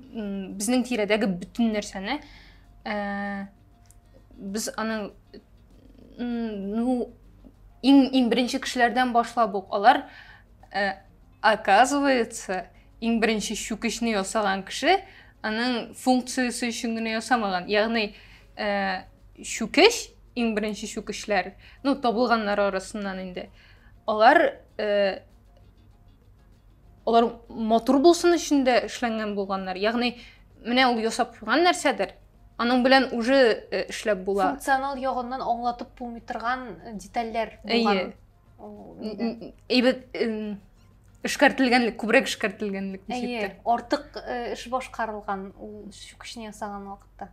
Безнең тирәдәге бөтен нәрсәне без аның, ну, иң беренче кешеләрдән башлап ук алар, оказывается, иң беренче чүкечне ясаган кеше аның функциясе өчен генә ясамаган. Ягъни, чүкеч, иң беренче чүкечләр, ну, табылганнар арасыннан инде, алар алар матур булсын өчен дә эшләнгән булганнар. Ягъни, менә ул ясап куйган нәрсәдер, аның белән уже эшләп була. Функционал ягыннан аңлатып булмый торган детальләр булган. Әйе. Әйбәт эшкәртелгәнлек, күбрәк эшкәртелгәнлек ничектер. Әйе, артык эш башкарылган ул чүкечне ясаган вакытта.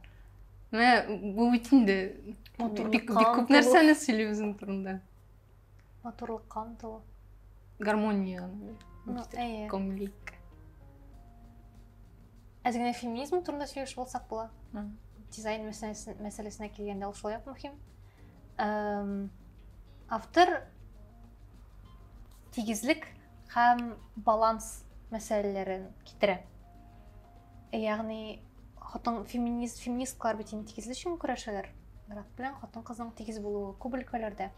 Менә бу бит инде бик күп нәрсәне сөйли үзең турында. Матурлыкка омтылу. Гармония. Әйе. Комлик. Әз генә феминизм турында сөйләшеп алсак була. Дизайн мәсьәләсенә килгәндә ул шулай ук мөһим. Автор тигезлек һәм баланс мәсьәләләрен китерә. Ягъни хатын феминист феминисткалар бит инде тигезлек өчен көрәшәләр. Ир-ат белән хатын-кызның тигез булуы күп өлкәләрдә.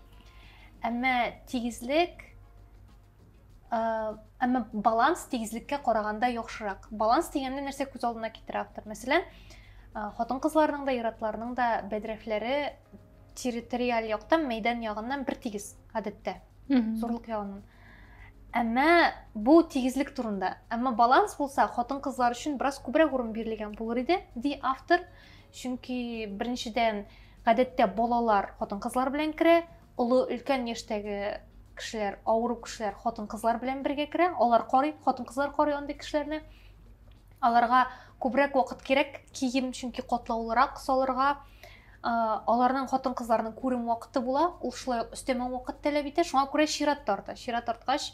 Әмма тигезлек әмма баланс тигезлеккә караганда яхшырак. Баланс дигәндә нәрсә күз алдына китерә автор? Мәсәлән, хатын-кызларның да, ир-атларның да бәдрәфләре территориаль яктан, мәйдан ягыннан бер тигез гадәттә. Зурлык ягыннан. Әмма бу тигезлек турында. Әмма баланс булса, хатын-кызлар өчен бераз күбрәк урын бирелгән булыр иде, ди автор. Чөнки беренчедән, гадәттә балалар хатын-кызлар белән керә, олы өлкән яшьтәге кешеләр, авыру кешеләр хатын-кызлар белән бергә керә. Алар карый, хатын-кызлар карый андый кешеләрне. Аларга күбрәк вакыт кирәк, кием чөнки катлаулырак салырга. Аларның хатын-кызларның күрем вакыты була, ул шулай ук өстәмә вакыт таләп итә. Шуңа күрә чират тарта. Чират арткач,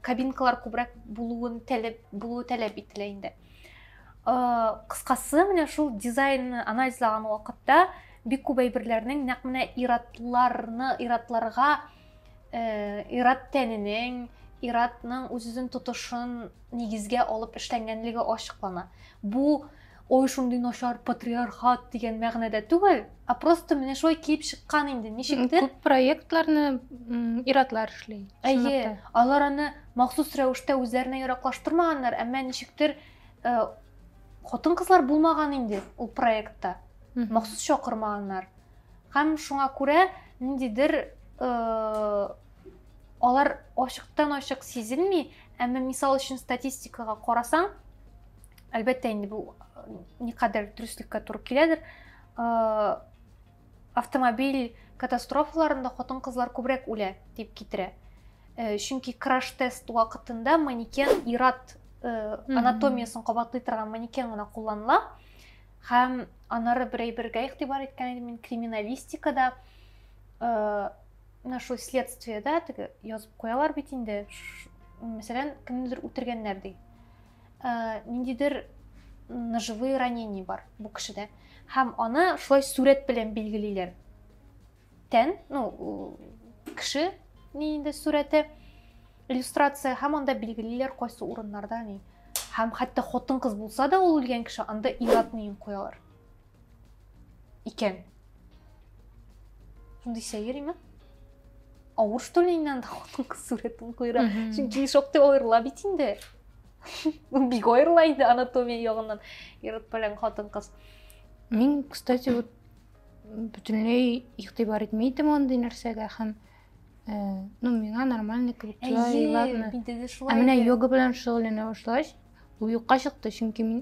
кабинкалар күбрәк булуын таләп булуы таләп ителә инде. Кыскасы, менә шул дизайнны анализлаган вакытта бик күп әйберләрнең нәкъ менә иратларны, иратларга, ират тәненең, иратның үз-үзен тотышын нигезгә алып эшләнгәнлеге ачыклана. Бу ой шундый начар патриархат дигән мәгънәдә түгел, ә просто менә шулай килеп чыккан инде, ничектер. Күп проектларны иратлар эшли. Әйе, алар аны махсус рәвештә үзләренә яраклаштырмаганнар, әмма ничектер хатын-кызлар булмаган инде ул проектта. Махсус чакырмаганнар. Һәм шуңа күрә ниндидер алар ачыктан-ачык сизелми, әмма мисал өчен статистикага карасаң, әлбәттә инде бу никадәр дөреслеккә туры киләдер, автомобиль катастрофаларында хатын-кызлар күбрәк үлә дип китерә. Чөнки краш-тест вакытында манекен ират анатомиясын кабатлый торган манекен гына кулланыла. Һәм аннары бер әйбергә игътибар иткән идем мин криминалистикада, менә шул следствиедә теге язып куялар бит инде, мәсәлән, кемнедер үтергәннәр ди. Ниндидер ножевые ранения бар бу кешедә. Һәм аны шулай сурәт белән билгелиләр. Тән, ну, кеше ни инде сурәте, иллюстрация, һәм анда билгелиләр кайсы урыннарда ни. Һәм хәтта хатын-кыз булса да ул үлгән кеше, анда ир-ат ниен куялар. Икән. Шундый сәер име? Авыр что ли инде анда хатын-кыз сурәтен куйра? Чөнки шактый аерыла бит инде. Бик аерыла инде анатомия ягыннан ир-ат белән хатын-кыз. Мин, кстати, вот бөтенләй игътибар итми идем андый нәрсәгә һәм ну, миңа нормально кебек тоела, и ладно. Ә менә йога белән шөгыльләнә башлагач, ул юкка чыкты, чөнки мин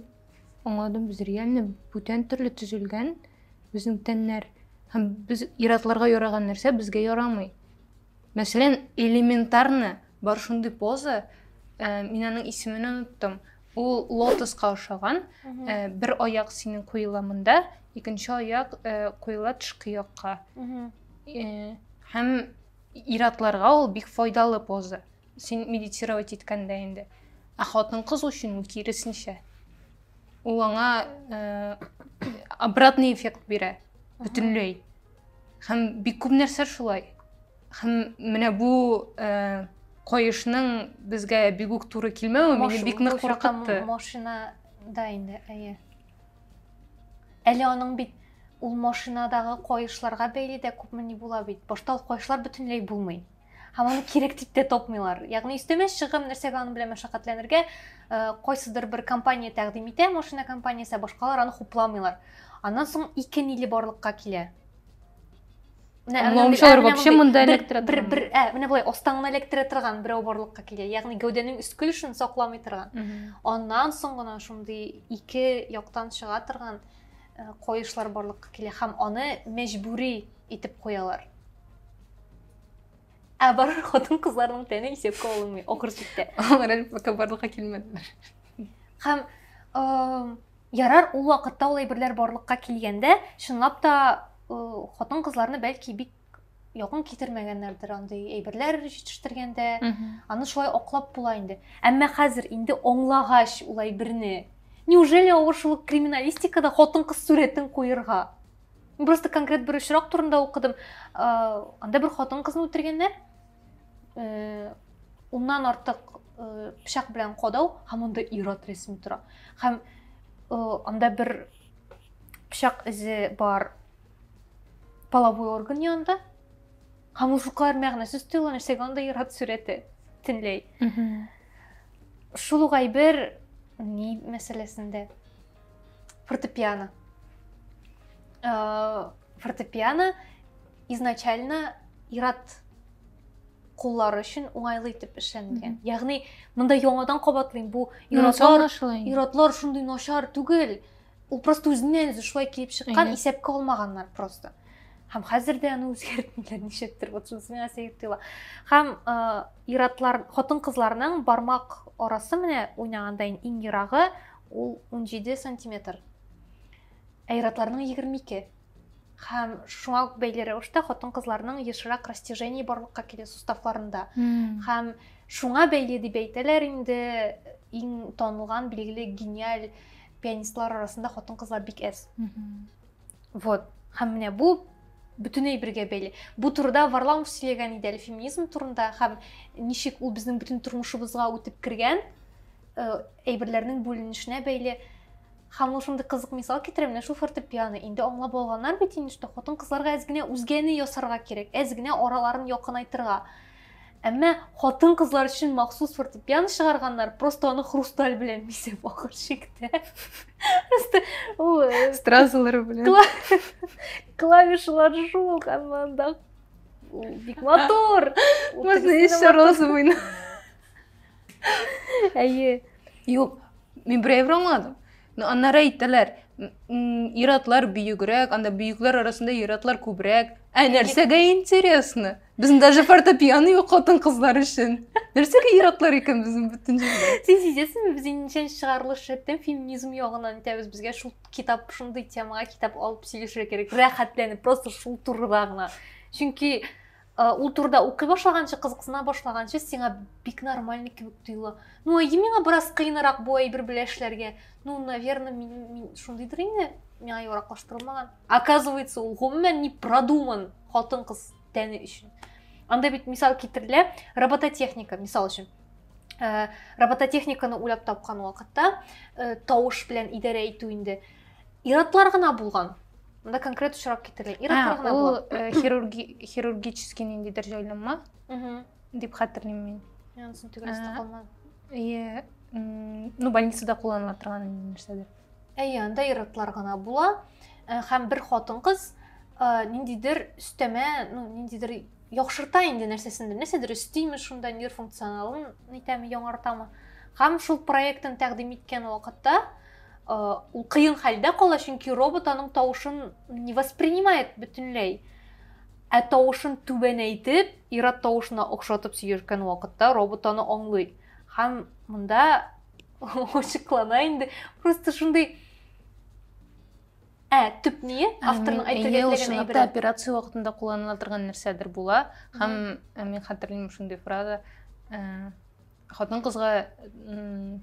аңладым, без реально бүтән төрле төзелгән безнең тәннәр һәм без ир-атларга яраган нәрсә безгә ярамый. Мәсәлән, элементарно бар шундый поза, мин аның исемен оныттым. Ул лотоска ошаган, бер аяк синең куела монда, икенче аяк куела тышкы якка. Һәм ир-атларга ул бик файдалы поза. Син медитировать иткәндә инде. Ә хатын-кыз өчен ул киресенчә. Ул аңа обратный эффект бирә бөтенләй. Һәм бик күп нәрсә шулай. Һәм менә бу каешның безгә бик үк туры килмәве мине бик нык куркытты. Машина да инде, әйе. Әле аның бит ул машинадагы каешларга бәйле дә күпме ни була бит. Башта ул каешлар бөтенләй булмый. Һәм аны кирәк дип тә тапмыйлар. Ягъни өстәмә чыгым, нәрсәгә аның белән мәшәкатьләнергә, кайсыдыр бер компания тәкъдим итә, машина компаниясе, ә башкалар аны хупламыйлар. Аннан соң ике ниле барлыкка килә. Аңламыйчалар вообще монда эләктерә торган. Бер, менә болай астан гына эләктерә торган берәү барлыкка килә. Ягъни гәүдәнең өске өлешен сакламый торган. Аннан соң гына шундый ике яктан чыга торган каешлар барлыкка килә һәм аны мәҗбүри итеп куялар. Ә барыр хатын-кызларның тәне исәпкә алынмый ахыр чиктә. Алар әле пока барлыкка килмәделәр. Һәм ярар, ул вакытта ул әйберләр барлыкка килгәндә, чынлап та хатын-кызларны бәлки бик якын китермәгәннәрдер андый әйберләр җитештергәндә. Аны шулай аклап була инде. Әмма хәзер инде аңлагач ул әйберне, неужели авыр шул криминалистикада хатын-кыз сурәтен куерга? Мин просто конкрет бер очрак турында укыдым. Анда бер хатын-кызны үтергәннәр. Уннан артык пычак белән кадау, һәм анда ир-ат рәсеме тора. Һәм анда бер пычак эзе бар половой орган янында. Һәм ул шулкадәр мәгънәсез тоела, нәрсәгә анда ир-ат сурәте тенләй. Шул ук әйбер ни мәсьәләсендә? Фортепиано. Фортепиано изначально ир-ат куллары өчен уңайлы итеп эшләнелгән. Ягъни монда яңадан кабатлыйм, бу ир-атлар шундый начар түгел. Ул просто үзеннән үзе шулай килеп чыккан, исәпкә алмаганнар просто. Һәм хәзер дә аны үзгәртмиләр нишләптер. Вот шунысы миңа сәер тоела. Һәм ир-атлар, хатын-кызларның бармак арасы менә уйнаганда иң ерагы ул 17 сантиметр. Ә ир-атларның 22. Һәм шуңа ук бәйле рәвештә хатын-кызларның ешрак растяжение барлыкка килә суставларында. Һәм шуңа бәйле дип әйтәләр инде, иң танылган, билгеле, гениаль пианистлар арасында хатын-кызлар бик әз. Вот. Һәм менә бу бөтен әйбергә бәйле. Бу турыда Варламов сөйләгән иде әле феминизм турында һәм ничек ул безнең бөтен тормышыбызга үтеп кергән, әйберләрнең бүленешенә бәйле. Һәм ул шундый кызык мисал китерә, менә шул фортепиано. Инде аңлап алганнар бит инде, что хатын-кызларга әз генә үзгәне ясарга кирәк, әз генә араларын якынайтырга. Әмма хатын-кызлар өчен махсус фортепиано чыгарганнар, просто аны хрусталь белән бизәп ахыр чиктә. Просто ул стразалары белән. Клавишалар шул, әмма анда ул бик матур. Можно еще розовый. Әйе. Юк, мин бер әйбер аңладым. Но аннары әйтәләр, ир-атлар бөегрәк, анда бөекләр арасында ир-атлар күбрәк. Ә нәрсәгә интересно? Безнең даже фортепиано юк хатын-кызлар өчен. Нәрсәгә ир-атлар икән безнең бөтен җирдә? Син сизәсеңме, без инде ничәнче чыгарылыш рәттән феминизм ягыннан итәбез. Безгә шул китап, шундый темага китап алып сөйләшергә кирәк. Рәхәтләнеп, просто шул турыда гына. Чөнки ул турыда укый башлаганчы, кызыксына башлаганчы, сиңа бик нормальный кебек тоела. Ну, әйе, миңа бераз кыенрак бу әйбер белән эшләргә. Ну, наверное, мин шундыйдыр инде, миңа яраклаштырылмаган. Оказывается, ул гомумән не продуман хатын-кыз тәне өчен. Анда бит мисал китерелә, робототехника, мисал өчен. Робототехниканы уйлап тапкан вакытта, тавыш белән идарә итү инде ир-атлар гына булган. Монда конкрет очрак китерелә. Ир-атлар гына Ул, булган. Хирургический ниндидер җайланма дип хәтерлим мин. Мин анысын төгәл истә калмадым. Әйе, ну, больницада кулланыла торган нәрсәдер. Әйе, анда ир-атлар гына була. Һәм бер хатын-кыз ниндидер өстәмә, ну, ниндидер яхшырта инде нәрсәсендер, нәрсәдер өстиме шунда, нидер функционалын әйтәме, яңартамы. Һәм шул проектын тәкъдим иткән вакытта ул кыен хәлдә кала, чөнки робот аның тавышын не воспринимает бөтенләй. Ә тавышын түбәнәйтеп, ир-ат тавышына охшатып сөйләшкән вакытта робот аны аңлый. Һәм монда ачыклана инде. Просто шундый төп ние авторның әйтергә Ул теләгән чынлап та әйбере. операция вакытында кулланыла торган нәрсәдер була. Һәм мин хәтерлим шундый фраза, хатын-кызга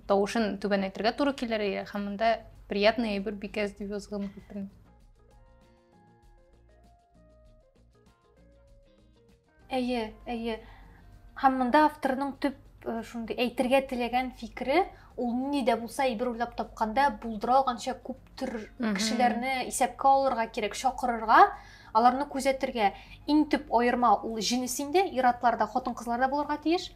тавышын түбәнәйтергә туры килер, һәм монда приятный әйбер бик әз дип язган хәтерлим. Әйе, әйе. Һәм монда авторның төп шундый әйтергә теләгән фикере, ул нинди дә булса әйбер уйлап тапканда булдыра алганча күп төр кешеләрне исәпкә алырга кирәк, чакырырга, аларны күзәтергә. Иң төп аерма ул җенес инде, ир-атларда, хатын-кызларда булырга тиеш.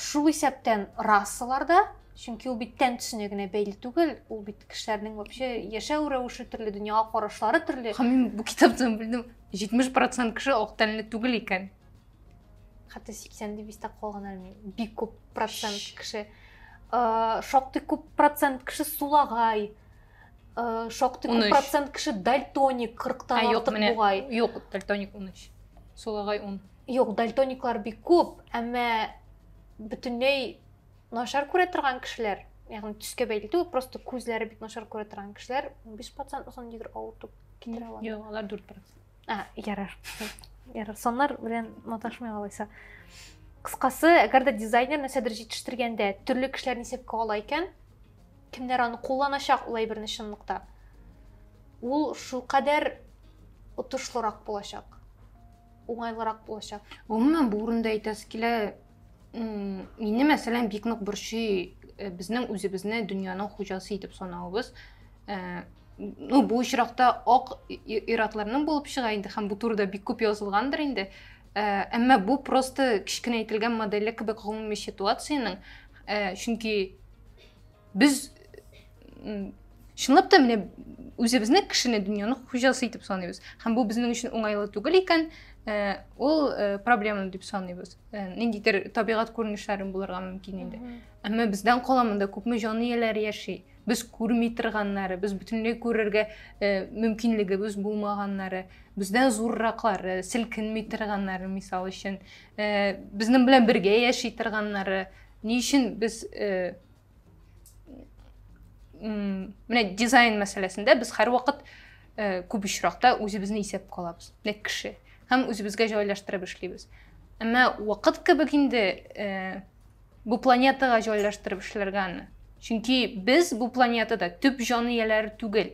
Шул исәптән расаларда, чөнки ул бит тән төсенә генә бәйле түгел, ул бит кешеләрнең вообще яшәү рәвеше төрле, дөньяга карашлары төрле. Һәм мин бу китаптан белдем, 70% кеше ак тәнле түгел икән. Хәтта 80 дип истә калган әле мин. Бик күп процент кеше. Шактый күп процент кеше сулагай. Шактый күп процент кеше дальтоник, кырыктан артык бугай. Юк, дальтоник 13. Сулагай 10. Юк, дальтониклар бик күп, әмма бөтенләй начар күрә торган кешеләр, ягъни төскә бәйле түгел, просто күзләре бик начар күрә торган кешеләр 15% соң нидер авыртып китерә ала. Юк, алар 4%. А, ярар. Ярар, саннар белән маташмый алайса. Кыскасы, әгәр дә дизайнер нәрсәдер җитештергәндә төрле кешеләрне исәпкә ала икән, кемнәр аны кулланачак ул әйберне чынлыкта, ул шулкадәр отышлырак булачак, уңайлырак булачак. Гомумән, бу урында әйтәсе килә, мине, мәсәлән, бик нык борчый безнең үзебезне дөньяның хуҗасы итеп санавыбыз. Ну, бу очракта ак ир-атларның булып чыга инде, һәм бу турыда бик күп язылгандыр инде. Әмма бу просто кечкенә әйтелгән модельле кебек гомуми ситуациянең, чөнки без чынлап та менә үзебезне кешене дөньяның хуҗасы итеп саныйбыз. Һәм бу безнең өчен уңайлы түгел икән. Ул проблема дип саныйбыз. Ниндидер табигать күренешләре булырга мөмкин инде. Әмма бездән кала монда күпме җан ияләре яши. Без күрми торганнары, без бөтенләй күрергә мөмкинлегебез булмаганнары, бездән зурраклары, селкенми торганнары, мисал өчен, безнең белән бергә яши торганнары. Ни өчен без менә дизайн мәсьәләсендә без һәрвакыт күп очракта үзебезне исәпкә алабыз. Менә кеше һәм үзебезгә җайлаштырып эшлибез. Әмма вакыт кебек инде бу планетага җайлаштырып эшләргә аны. Чөнки без бу планетада төп җан ияләре түгел.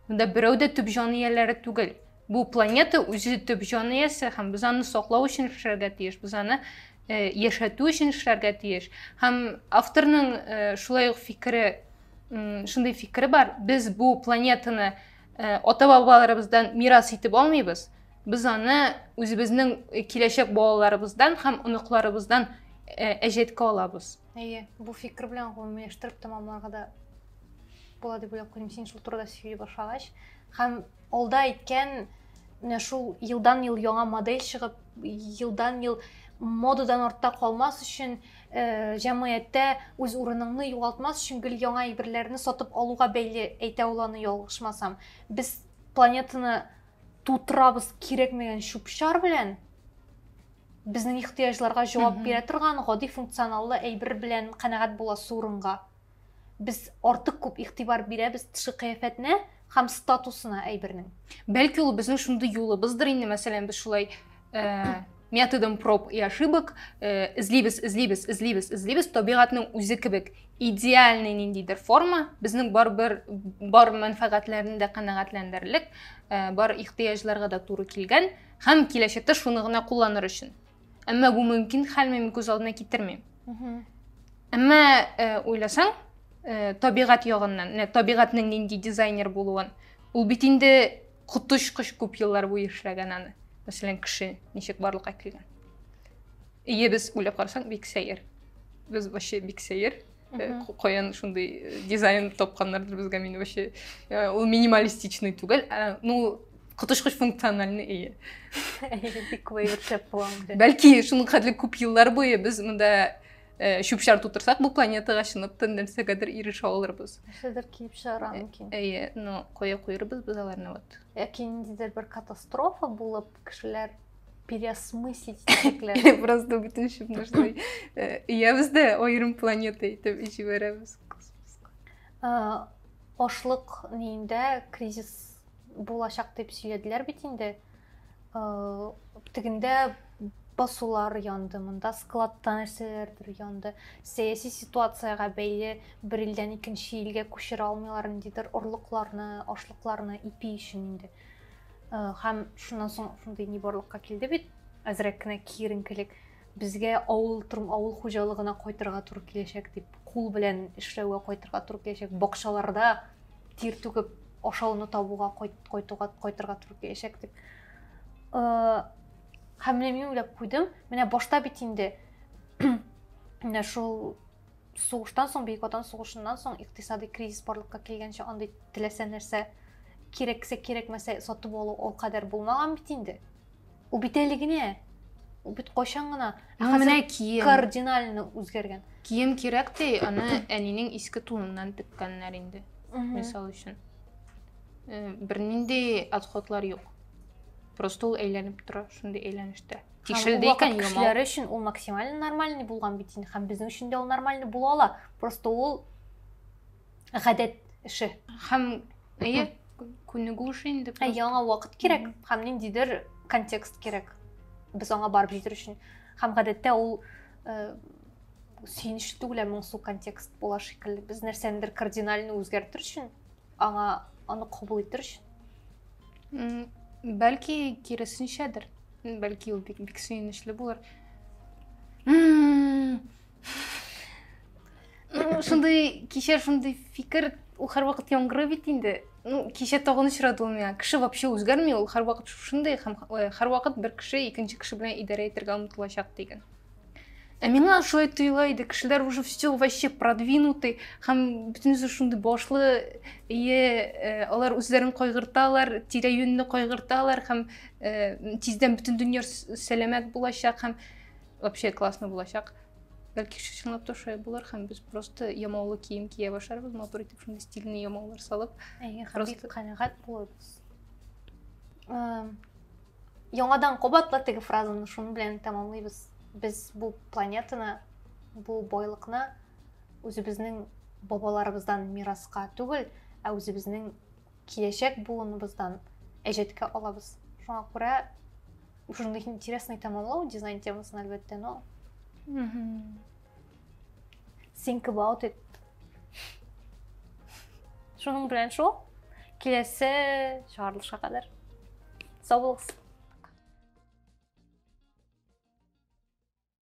Монда берәү дә төп җан ияләре түгел. Бу планета үзе төп җан иясе һәм без аны саклау өчен эшләргә тиеш. Без аны яшәтү өчен эшләргә тиеш. Һәм авторның шулай ук фикере, шундый фикере бар. Без бу планетаны ата-бабаларыбыздан мирас итеп алмыйбыз. Без аны үзебезнең киләчәк балаларыбыздан һәм оныкларыбыздан әҗәткә алабыз. Әйе, бу фикер белән гомумиләштереп тәмамларга да була дип уйлап куйдым. Син шул турыда сөйли башлагач. Һәм алда әйткән менә шул елдан-ел яңа модель чыгып, елдан-ел модадан артта калмас өчен, җәмгыятьтә үз урыныңны югалтмас өчен гел яңа әйберләрне сатып алуга бәйле әйтә ул аны ялгышмасам. Без планетаны тутырабыз кирәкмәгән чүп-чар белән, безнең ихтыяҗларга җавап бирә торган гади функционаллы әйбер белән канәгать буласы урынга. Без артык күп игътибар бирәбез тышкы кыяфәтенә һәм статусына әйбернең. Бәлки ул безнең шундый юлыбыздыр инде, мәсәлән, без шулай методом проб и ошибок эзлибез, эзлибез, эзлибез, эзлибез, табигатьнең үзе кебек идеальный ниндидер форма, безнең барыбер бар мәнфәгатьләрне дә канәгатьләндерерлек, бар ихтыяҗларга да туры килгән һәм киләчәктә шуны гына кулланыр өчен. Әмма бу мөмкин хәлме, мин күз алдына китермим. Әмма уйласаң, табигать ягыннан, менә табигатьнең нинди дизайнер булуын, ул бит инде коточкыч күп еллар буе эшләгән аны. Мәсәлән, кеше ничек барлыкка килгән. Ие, без уйлап карасаң, бик сәер. Без вообще бик сәер. Каян шундый дизайн тапканнардыр безгә, мин вообще ул минималистичный түгел, ну, коточкыч функциональный ие. Бик күп әйбер эшләп була инде. Бәлки, шуның хәтле күп еллар буе без монда чүп-чар тутырсак, бу планетага чынлап та нәрсәгәдер ирешә алырбыз. Нәрсәдер килеп чыгарга мөмкин. Әйе, но кая куербыз без аларны вот. Яки ниндидер бер катастрофа булып, кешеләр переосмыслить итәчәкләр. Или просто бөтен чүпне шулай өябез дә аерым планета итеп җибәрәбез космоска. Ашлык ниендә кризис булачак дип сөйләделәр бит инде. Тегендә басулар янды, монда складта нәрсәләрдер янды. Сәяси ситуациягә бәйле бер илдән икенче илгә күчерә алмыйлар ниндидер орлыкларны, ашлыкларны, ипи өчен инде. Һәм шуннан соң шундый ни барлыкка килде бит, әзрәк кенә киеренкелек. Безгә авыл торм, авыл хуҗалыгына кайтырга туры киләчәк дип, кул белән эшләүгә кайтырга туры киләчәк, бакчаларда тир түгеп ашауны табуга кайтуга кайтырга туры киләчәк дип. Һәм менә мин уйлап куйдым, менә башта бит инде менә шул сугыштан соң, Бөек Ватан сугышыннан соң икътисади кризис барлыкка килгәнче андый теләсә нәрсә кирәксә кирәкмәсә сатып алу ул кадәр булмаган бит инде. Ул бит әле генә. Ул бит кайчан гына. Ә менә кием кардинально үзгәргән. Кием кирәк ди, аны әнинең иске туныннан теккәннәр инде. Мисал өчен. Бернинди отходлар юк. Просто ул әйләнеп тора, шундый әйләнештә. Тишелде икән, ямау. Кешеләр өчен ул максимально нормальный булган бит инде, һәм безнең өчен дә ул нормальный була ала. Просто ул гадәт эше. Һәм әйе, күнегү эше инде. Ә яңа вакыт кирәк, һәм ниндидер контекст кирәк. Без аңа барып җитер өчен. Һәм гадәттә ул сөенечле түгел, ә моңсу контекст була шикелле. Без нәрсәнедер кардинально үзгәртер өчен, аңа аны кабул итер өчен. Бәлки киресенчәдер. Бәлки ул бик, бик сөенечле булыр. Шундый кичә шундый фикер ул һәрвакыт яңгырый бит инде. Ну, кичә тагын очрады ул миңа. Кеше вообще үзгәрми, ул һәрвакыт шушындый һәм һәрвакыт бер кеше икенче кеше белән идарә итәргә омтылачак дигән. Ә миңа шулай тоела иде, кешеләр уже все вообще продвинутый, һәм бөтенесе шундый башлы, ие, э, алар үзләрен кайгырталар, тирә-юньне кайгырталар һәм э, тиздән бөтен дөнья сәламәт булачак һәм вообще классно булачак. Бәлки чынлап та шулай булыр һәм без просто ямаулы кием кия башларбыз, матур итеп шундый стильный ямаулар салып. Әйе, һәм бик канәгать булырбыз. Яңадан кабатла теге фразаны, шуның белән тәмамлыйбыз. Без бу планетаны, бу байлыкны үзебезнең бабаларыбыздан мираска түгел, ә үзебезнең киләчәк буыныбыздан әҗәткә алабыз. Шуңа күрә шундый интересный тәмамлау дизайн темасын, әлбәттә, но think about it. Шуның белән шул. Киләсе чыгарылышка кадәр. Сау булыгыз.